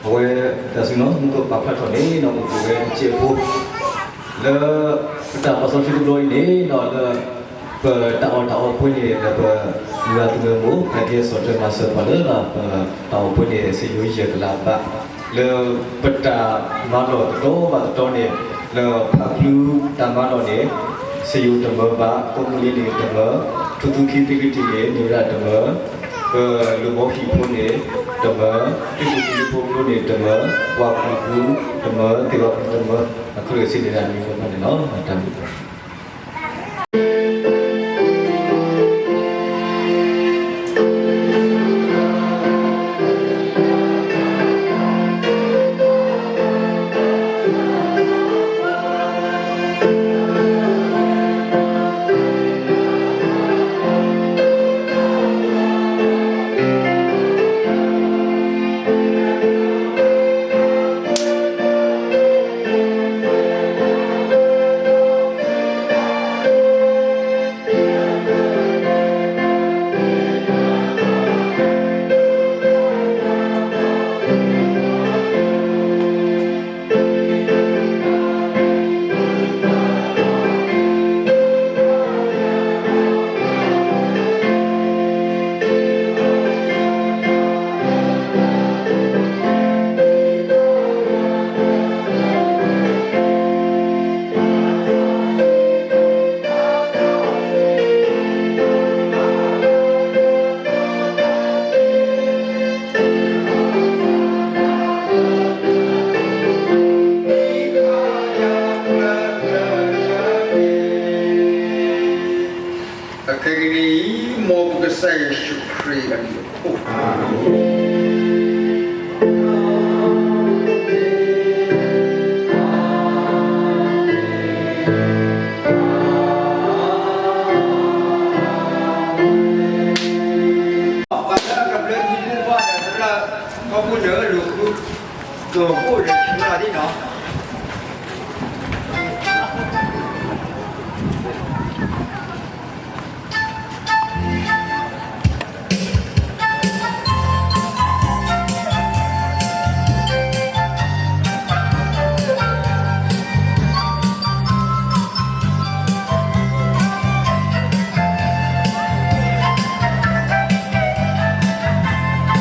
အဝဲတၢ်စံၣ်ညီၣ်မူခိၣ်ပာ်ဖျါထီၣ်န့ၣ် အိၣ်ဝဲတစဲးဖိ လၢပတၢ်ပာ်စီဆှံတဘျီအံၤန့ၣ် လၢ ပတၢ်အီၣ်တၢ်အီပှဲၤန့ၣ် ဒီးပမုၢ်ဂၤတမုၢ်မိၢ် ဟဲက့ၤဆီၣ်ထွဲမၤစၢၤပှၤလၢ ပတၢ်အီၣ်ပှဲၤန့ၣ် စ့ယိၤယဲၢ်ကလးဘး လၢပတၢ်မၤလီၢ်တတီၤဘၣ်တတီၤန့ၣ် လၢဖးကလူတၢ်မၤလီၢ်န့ၣ် စ့ယိၤတမၢဘၣ် ကိးမုၢ်နံၤန့ၣ်တမၢ ထူသူခံသ့ၣ်ကတံၢ်န့ၣ် နံၣ်ဝဲဒၣ်တမၢ ပလူၤဘီဟံၣ်ဖိန့ၣ်တမၢ ပှၤကူၣ်ဖိကျိန့ၣ်တမၢ ပှၤကူၣ်ဖိတမၢ သ့ၣ်ဂီၤဖိတမၢ အခိၣ်ဂ့ၤစ့န့ၣ်ဒၣ်နံၣ်ဝဲဖဲန့ၣ်လီၤ. တၢ်ဘျုး အခဲကနံၣ်အံၤ မ်ပကစၢ်ယ့ၣ်ၡူးခရံာ်အမံၤအဃိ ပှၤလၢအကဘျၢထံသ့ၣ်တဖၣ်ဒီးသရၣ် ခီဖျိလၢလိာ်ဃု ကအိၣ်ဒီးဆူလၢ်ဒ်နီၤ လၢမ့ၢ်ကလဲၤဃ့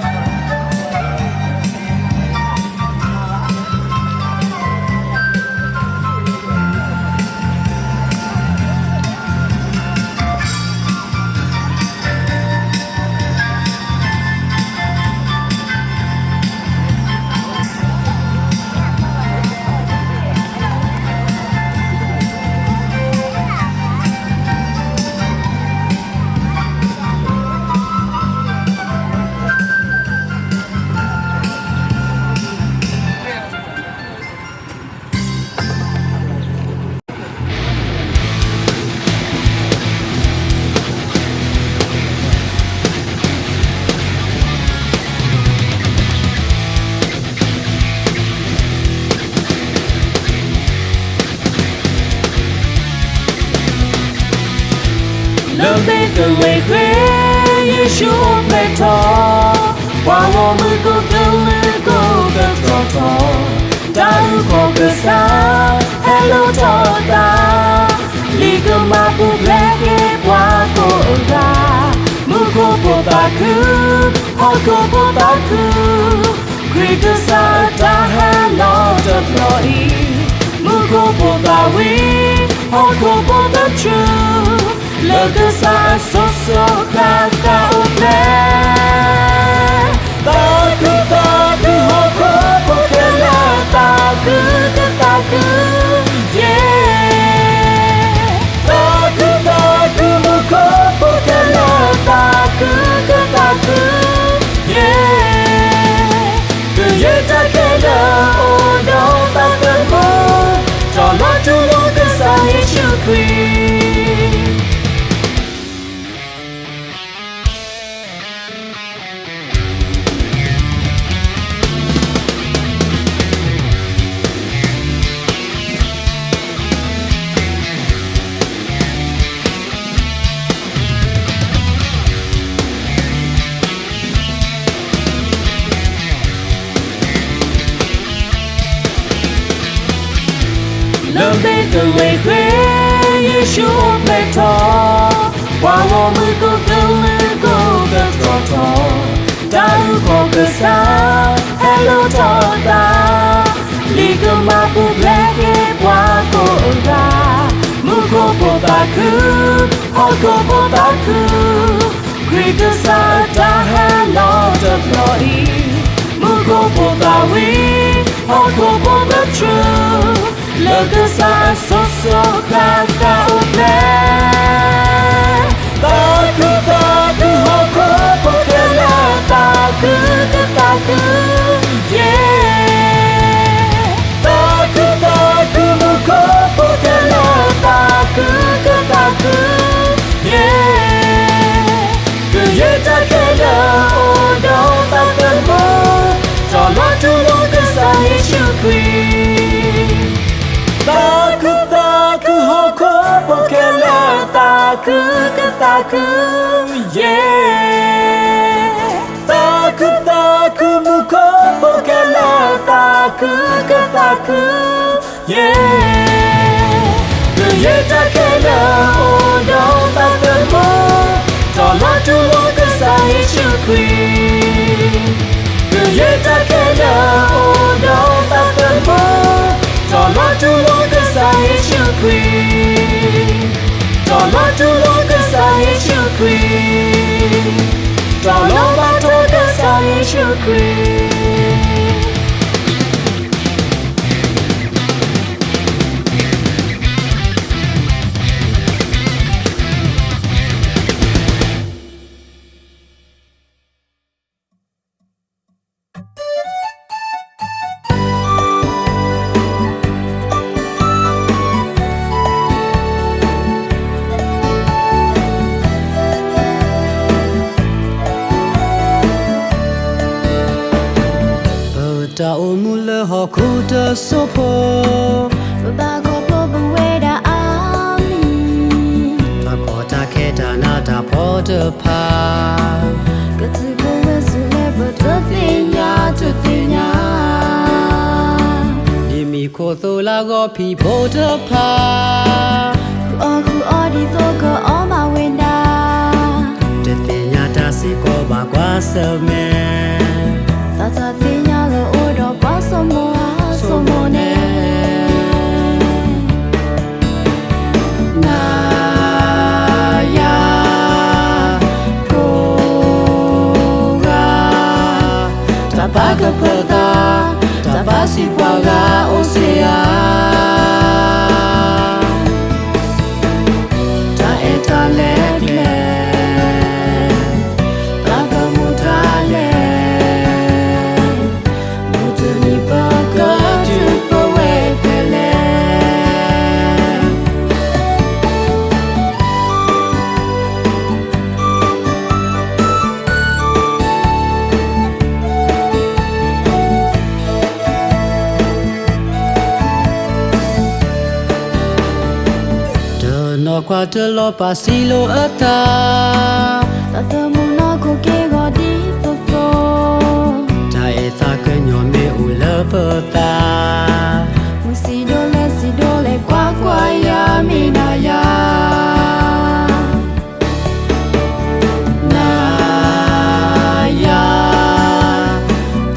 ယ့ၣ်ၡူးအိၣ်ဖျဲၣ်ထီၣ်, ပှၤဂီၢ်မုၢ်ကိးကလုာ်ကိးကထီၣ်ထီၣ်, တၢ်အုၣ်ကီၤကစၢ် ဟဲလိၣ်ထီၣ်အသး, လံာ်ကမၤပူၤဖျဲးက့ၤပှၤကိးဂၤ, မူခိၣ်ဖိသၣ်ခု, ဟီၣ်ခိၣ်ဖိသၣ်ခု, ခရံာ်ကစၢ်အတၢ်ဟဲလီၤတဘျီအံၤ, မူခိၣ်ဖိသၣ်ဝံၤ, ဟီၣ်ခိၣ်ဖိသၣ်ထူ, လၢကစၢ်အစိၤစိၤဃၣ်ဃၣ်အိၣ်ဖျဲၣ်, သးခုသးခု ဟီၣ်ခိၣ်ဖိခဲလၢာ် သးခုကသးခု, ယဲ သးခုသးခု မူခိၣ်ဖိခဲလၢာ် သးခုကသးခု, ယဲ ကယဲၢ်တၢ်ခဲလၢာ်အိၣ်ဒီးသးသမူ, တီၤလီၤတူၢ်လိာ်ကစၢ်ယ့ၣ်ၡူးခရံာ်. ကလ့ၤဃ့ယ့ၣ်ၡူးအိၣ်ဖျဲၣ်ထီၣ်, ပှၤဂီၢ်မုၢ်ကိးကလုာ်ကိးကတီၤထီၣ်, တၢ်အုၣ်ကီၤကစၢ် ဟဲလိၣ်ထီၣ်အသး, လံာ်ကမၤပူၤဖျဲးက့ၤပှၤကိးဂၤ, မူခိၣ်ဖိသးခု, ဟီၣ်ခိၣ်ဖိသးခု, ခရံာ်ကစၢ်အတၢ်ဟဲလီၤတဘျီအံၤ, မူခိၣ်ဖိသးဝံၣ်, ဟီၣ်ခိၣ်ဖိသတြူး, လၢကစၢ်အစိၤစိၤဃၣ်ဃၣ်အိၣ်ဖျဲၣ်. သးခုသးခုဟီၣ်ခိၣ်ဖိခဲလၢာ်, သးခုကသးခု, ယဲၢ်. သးခုသးခုမူခိၣ်ဖိခဲလၢာ်, သးခုကသးခု, ယဲၢ်. ကယဲၢ်တၢ်ခဲလၢာ်အိၣ်ဒီးသးသမူ, တီၤလီၤတူၢ်လိာ်ကစၢ်ယ့ၣ်ၡူးခရံာ်. သးခုသးခုဟီၣ်ခိၣ်ဖိခဲလၢာ်, သးခုကသးခု, ယဲၢ်. သးခုသးခုမူခိၣ်ဖိခဲလၢာ်, သးခုကသးခု, ယဲၢ်. ကယဲၢ်တၢ်ခဲလၢာ်အိၣ်ဒီးသးသမူ, တီၤလီၤတူၢ်လိာ်ကစၢ်ယ့ၣ်ၡူးခရံာ်. ကယဲၢ်တၢ်ခဲလၢာ်အိၣ်ဒီးသးသမူ, တီၤလီၤတူၢ်လိာ်ကစၢ်ယ့ၣ်ၡူးခရံာ်, တီၤလီၤတူၢ်လိာ်ကစၢ်ယ့ၣ်ၡူးခရံာ်, တီၤလီၤဘၣ်ထီၣ်ကစၢ်ယ့ၣ်ၡူးခရံာ်. ပတၢ်အိၣ်မူလၢဟီၣ်ခိၣ်တစိၢ်ဖိ, ပဘၣ်ခီဖျိပဝဲဒၣ်အါမံၤ, တၢ်ကီတၢ်ခဲတၢ်နးတၢ်ဖှီၣ်တဖၣ်, ကသုၣ်ဖိဝဲစူၤလၢပတသ့ၣ်ညါတသ့ၣ်ညါ, ဒ်မံၤခိၣ်သိလၢဂီၤဖံးဖိတဖၣ်, ဃုအီၣ်ဃုအီဒ်သိးကအီမးဝဲဒၣ်, တသ့ၣ်ညါတၢ်စ့ၢ်ကီးဘၣ်ကွၢ်ဆၢၣ်မဲာ်, သးတၢ်သ့ၣ်ညါလၢအိၣ်ဒီးပှၤဆိကမိၣ်အါဆိကမိၣ်န့ၣ် နၤယၤ ကိးဂၤ, တၢ်ပာ်ကဖၢသး, တၢ်ပာ်စံးပှၤဂၤအိၣ်စ့ၢ်ဧါ, တၢ်အဲၣ်တၢ်လဲၤကျဲ, တၢ်သမူတၢ်လဲၤ, မုၢ်တနံၤပကတုၤပဝဲဖဲလဲၣ်. တနီၤကွၢ်တလီၤပာ်စံးလိာ်အသး, သးသမူနီၢ်ခိက့ၢ်ဂီၤဒ်သိးသိး, တၢ်အဲၣ်သးကညီၤမ့ၢ်အိၣ်လၢပသး, မုၢ်စံးဒိၣ်လဲၣ်စံးဒိၣ်လဲၣ်ကွၢ်ကွၢ်ယၤမ့ၢ်နၤယၤ နၤယၤ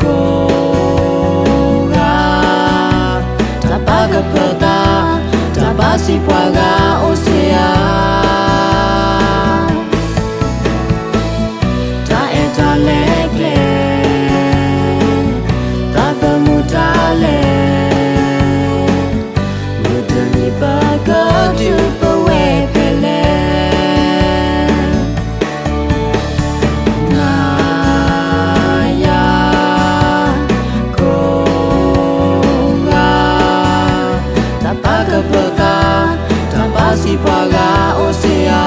ကိးဂၤ, တၢ်ပာ်ကဖၢသး, တၢ်ပာ်စံးပှၤဂၤအိၣ်စ့ၢ်ဧါ, တၢ်အဲၣ်တၢ်လဲၤကျဲ, တၢ်သမူတၢ်လဲၤ မုၢ်တနံၤပကတုၤပဝဲဖဲလဲၣ်. နၤယၤ ကိးဂၤ, တၢ်ပာ်ကဖၢသး, တၢ်ပာ်စံးပှၤဂၤအိၣ်စ့ၢ်ဧါ,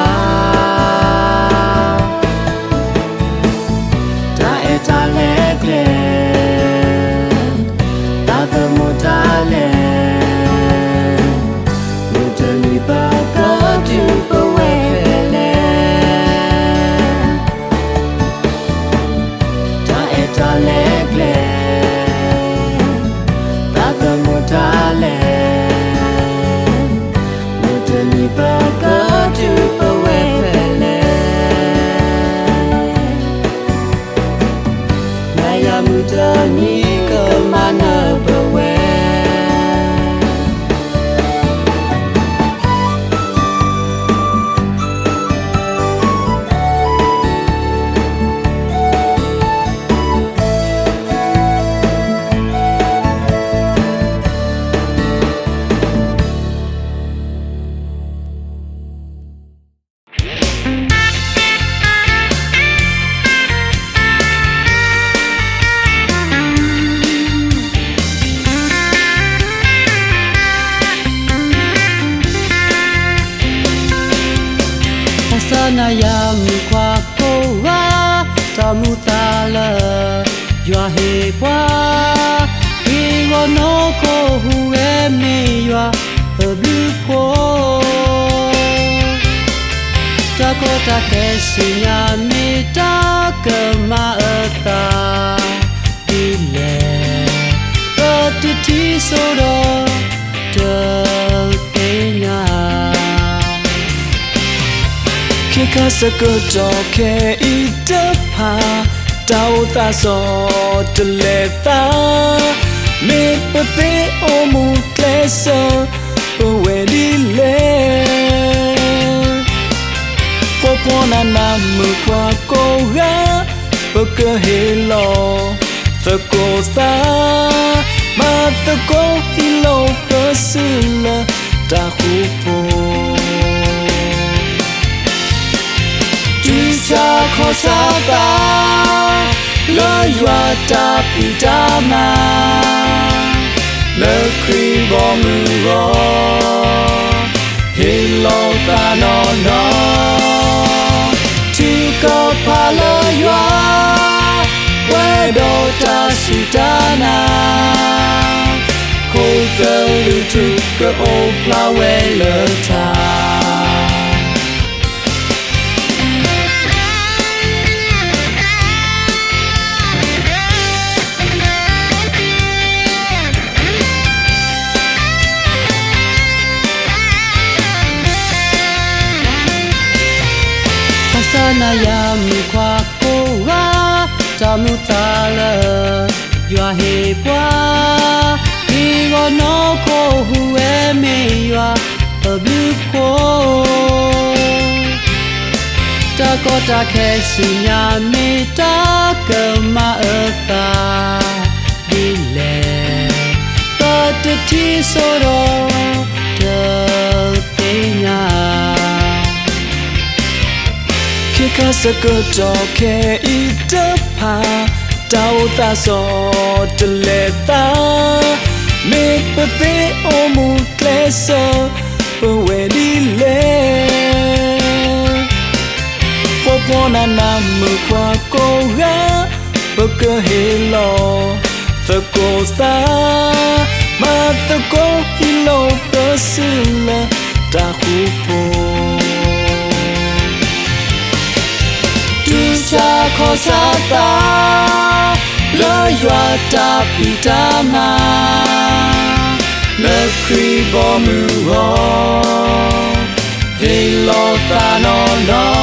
တၢ်အဲၣ်တၢ်လဲၤကျဲ, တၢ်သမူတၢ်လဲၤ, မုၢ်တနံၤပကတုၤပဝဲဖဲလဲၣ်. တၢ်အဲၣ်တၢ်လဲၤကျဲ, တၢ်သမူတၢ်လဲၤ မုၢ်တနံၤကမၤနၢၤပဝဲ. ဘၣ်ဆၣ်နၤယၤမုၣ်ခွါကိးဂၤ, တၢ်မူသးလၢ ယွၤဟ့ၣ်ပှၤ, ဟ့ၣ်ဂီၤနီၢ်ခိၣ်ဟူးဂဲၤမ့ၢ်ယွၤအဘျုးအဖှိၣ်, တၢ်ကီတၢ်ခဲဆူညါမ့ၢ်တၢ်ကမၤအသး ဒ်လဲၣ်, ပတထံၣ်စိဒီးတသ့ၣ်ညါ. ခဲခါဆၢကတီၢ်ခဲအံၤတဖၣ်, တၢ်အိၣ်သးစီတလဲၤသး, မ့ၢ်ပသ့အိၣ်မူကျဲးစၢး ပဝဲဒ်လဲၣ်. ဖှီၣ်ဖှီၣ်နးနးမုၣ်ခွါကိးဂၤ, ပကဟ့ၣ်လီၤသကိးသး, မၤသကိးဟံးလိာ်ပစုလၢတၢ်ဃူဖိ တုၤစၢ်ခီၣ်စၢ်သး လၢယွၤတၢ်ဖံးတၢ်မၤ, လၢခရံာ်ဘီမုၢ်ဂီၤ, ဟ့ၣ်လီၤသးနီၢ်နီၢ်, ထုကဖၣ်လၢယွၤ, ပှဲၤဒီးတၢ်စူၢ်တၢ်နာ်, ခိၣ်သလုးထူကအိၣ်ဖျါဝဲလၢထး. ဘၣ်ဆၣ်နၤယၤမုၣ်ခွါကိးဂၤ, တၢ်မူသးလၢ ယွၤဟ့ၣ်ပှၤ, ဟ့ၣ်ဂီၤနီၢ်ခိၣ်ဟူးဂဲၤမ့ၢ်ယွၤအဘျုးအဖှိၣ်, တၢ်ကီတၢ်ခဲဆူညါမ့ၢ်တၢ်ကမၤအသးဒ်လဲၣ်, ပတထံၣ်စိဒီးတသ့ၣ်ညါ. ခဲခါဆၢကတီၢ်ခဲအံၤတဖၣ်, တၢ်အိၣ်သးစီတလဲၤသး, မ့ၢ်ပသ့အိၣ်မူကျဲးစၢး ပဝဲဒ်လဲၣ်. ဖှီၣ်ဖှီၣ်နးနးမုၣ်ခွါကိးဂၤ, ပကဟ့ၣ်လီၤသကိးသး, မၤသကိးဟံးလိာ်ပစုလၢတၢ်ဃူဖိ တုၤစၢ်ခီၣ်စၢ်သး လၢယွၤတၢ်ဖံးတၢ်မၤ, လၢခရံာ်ဘီမုၢ်ဂီၤ, ဟ့ၣ်လီၤသးနီၢ်နီၢ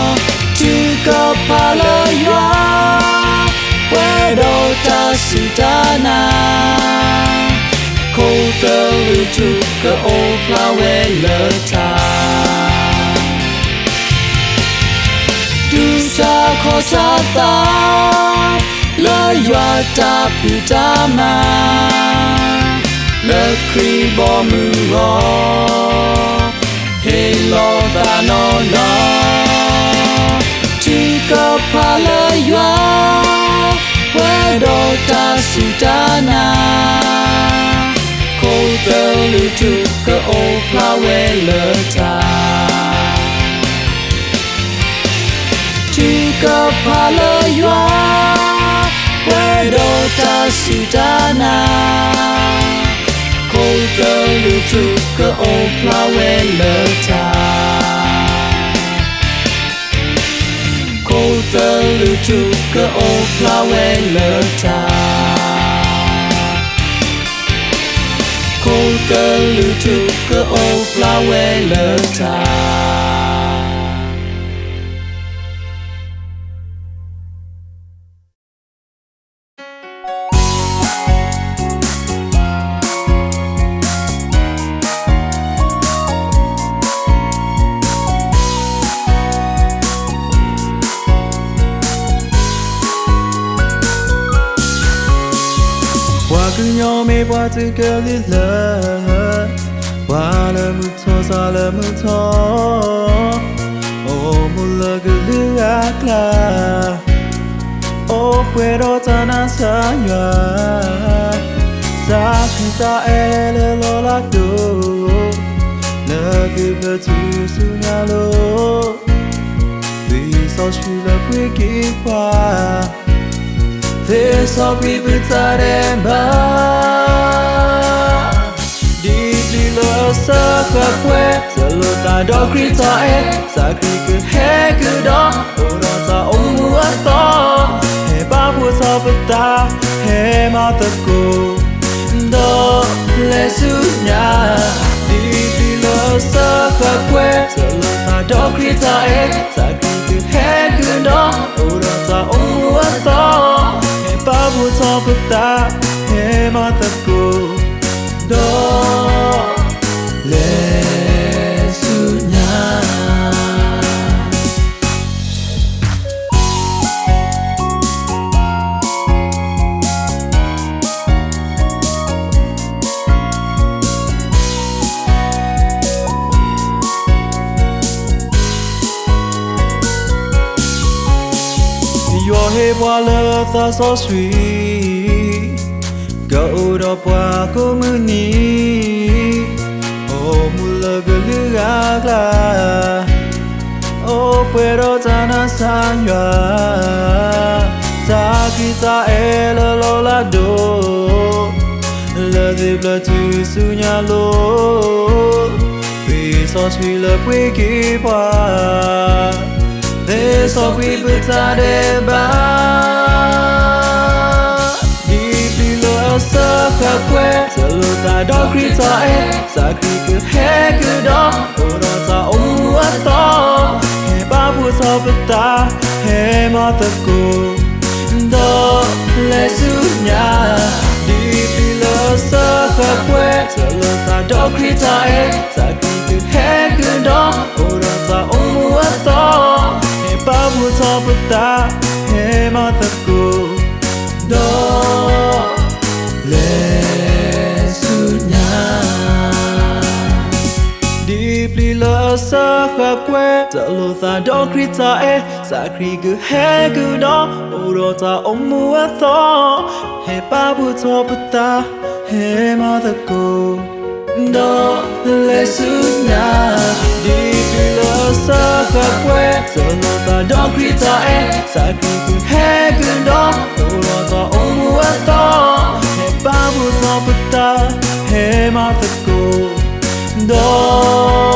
်, ထုကဖၣ်လၢယွၤ, ပှဲၤဒီးတၢ်စူၢ်တၢ်နာ်, ခိၣ်သလုးထူကအိၣ်ဖျါဝဲလၢထး တုၤစၢ်ခီၣ်စၢ်သး လၢယွၤတၢ်ဖံးတၢ်မၤ, လၢခရံာ်ဘီမုၢ်ဂီၤ, ဟ့ၣ်လီၤသးနီၢ်နီၢ်, ထုကဖၣ်လၢယွၤ, ပှဲၤဒီးတၢ်စူၢ်တၢ်နာ်, ခိၣ်သလုးထူကအိၣ်ဖျါဝဲလၢထး ထုကဖၣ်လၢယွၤ, ပှဲၤဒီးတၢ်စူၢ်တၢ်နာ်, ခိၣ်သလုးထူကအိၣ်ဖျါဝဲလၢထး ခိၣ်သလုးထူကအိၣ်ဖျါဝဲလၢထး ခိၣ်သလုးထူကအိၣ်ဖျါဝဲလၢထး. ကညီမ့ၢ်ပှၤတကလုာ်လၢ ပှၤလၢမုၢ်ထီၣ်သးလၢမုၢ်ထီၣ်, အိၣ်မူလၢကလုာ်အကျါ, အိၣ်ပှဲၤဒီးတၢ်နးတၢ်ယွၤ, သးခုသးအဲၣ်လၢလီၤလးဒိၣ်, လၢသ့ၣ်ဖျၢၣ်ထူၣ်ဆူညါလိၤ, သွံၣ်စီဆှံလၢပှ့ၤက့ၤပှၤ သ့စီကွံာ်ပတၢ်ဒဲးဘး, ဒ်ပျံၤလၢအစၢဃာ်ကွဲး တလိၣ်သးဒီးခရံာ်တၢ်အဲၣ်, သးခရံာ်ကဟဲကဒီး အိၣ်ဒီးတၢ်အိၣ်မူအသီ, ဟဲပာ်ဖှိၣ်ထီၣ်ပသး, ဟဲမၤသကိး ဒီးလဲၤဆူညါ, ဒ်ပျံၤလၢအစၢဃာ်ကွဲး တလိၣ်သးဒီးခရံာ်တၢ်အဲၣ်, သးခရံာ်ကဟဲကဒီး အိၣ်ဒီးတၢ်အိၣ်မူအသီ, ဟဲပာ်ဖှိၣ်ထီၣ်ပသး, ဟဲမၤသကိး ဒီးလဲၤဆူညါ. ယွၤဟ့ၣ်ပှၤလၢသးစီဆှံ, ကအိၣ်ဒီးပှၤကိးမုၢ်နံၤ, အိၣ်မူလၢကလုာ်ဂၤအကျါ, အိၣ်ပှဲၤဒီးတၢ်နးတၢ်ယွၤ, သးခုသးအဲၣ်လၢလီၤလးဒိၣ်, လၢသ့ၣ်ဖျၢၣ်ထူၣ်ဆူညါလိၤ, သွံၣ်စီဆှံလၢပှ့ၤက့ၤပှၤ, သ့စီကွံာ်ပတၢ်ဒဲးဘး, ဒ်ပျံၤလၢအစၢဃာ်ကွဲး တလိၣ်သးဒီးခရံာ်တၢ်အဲၣ်, သးခရံာ်ကဟဲကဒီး အိၣ်ဒီးတၢ်အိၣ်မူအသီ, ဟဲပာ်ဖှိၣ်ထီၣ်ပသး, ဟဲမၤသကိး ဒီးလဲၤဆူညါ, ဒ်ပျံၤလၢအစၢဃာ်ကွဲး တလိၣ်သးဒီးခရံာ်တၢ်အဲၣ်, သးခရံာ်ကဟဲကဒီး အိၣ်ဒီးတၢ်အိၣ်မူအသီ, ဟဲပာ်ဖှိၣ်ထီၣ်ပသး, ဟဲမၤသကိး ဒီးလဲၤဆူညါ, ဒ်ပျံၤလၢအစၢဃာ်ကွဲး တလိၣ်သးဒီးခရံာ်တၢ်အဲၣ်, သးခရံာ်ကဟဲကဒီး အိၣ်ဒီးတၢ်အိၣ်မူအသီ, ဟဲပာ်ဖှိၣ်ထီၣ်ပသး, ဟဲမၤသကိး ဒီးလဲၤဆူညါ, ဒ်ပျံၤလၢအစၢဃာ်ကွဲး တလိၣ်သးဒီးခရံာ်တၢ်အဲၣ်, သးခရံာ်ကဟဲကဒီး အိၣ်ဒီးတၢ်အိၣ်မူအသီ, ဟဲပာ်ဖှိၣ်ထီၣ်ပသး, ဟဲမၤသကိး ဒီး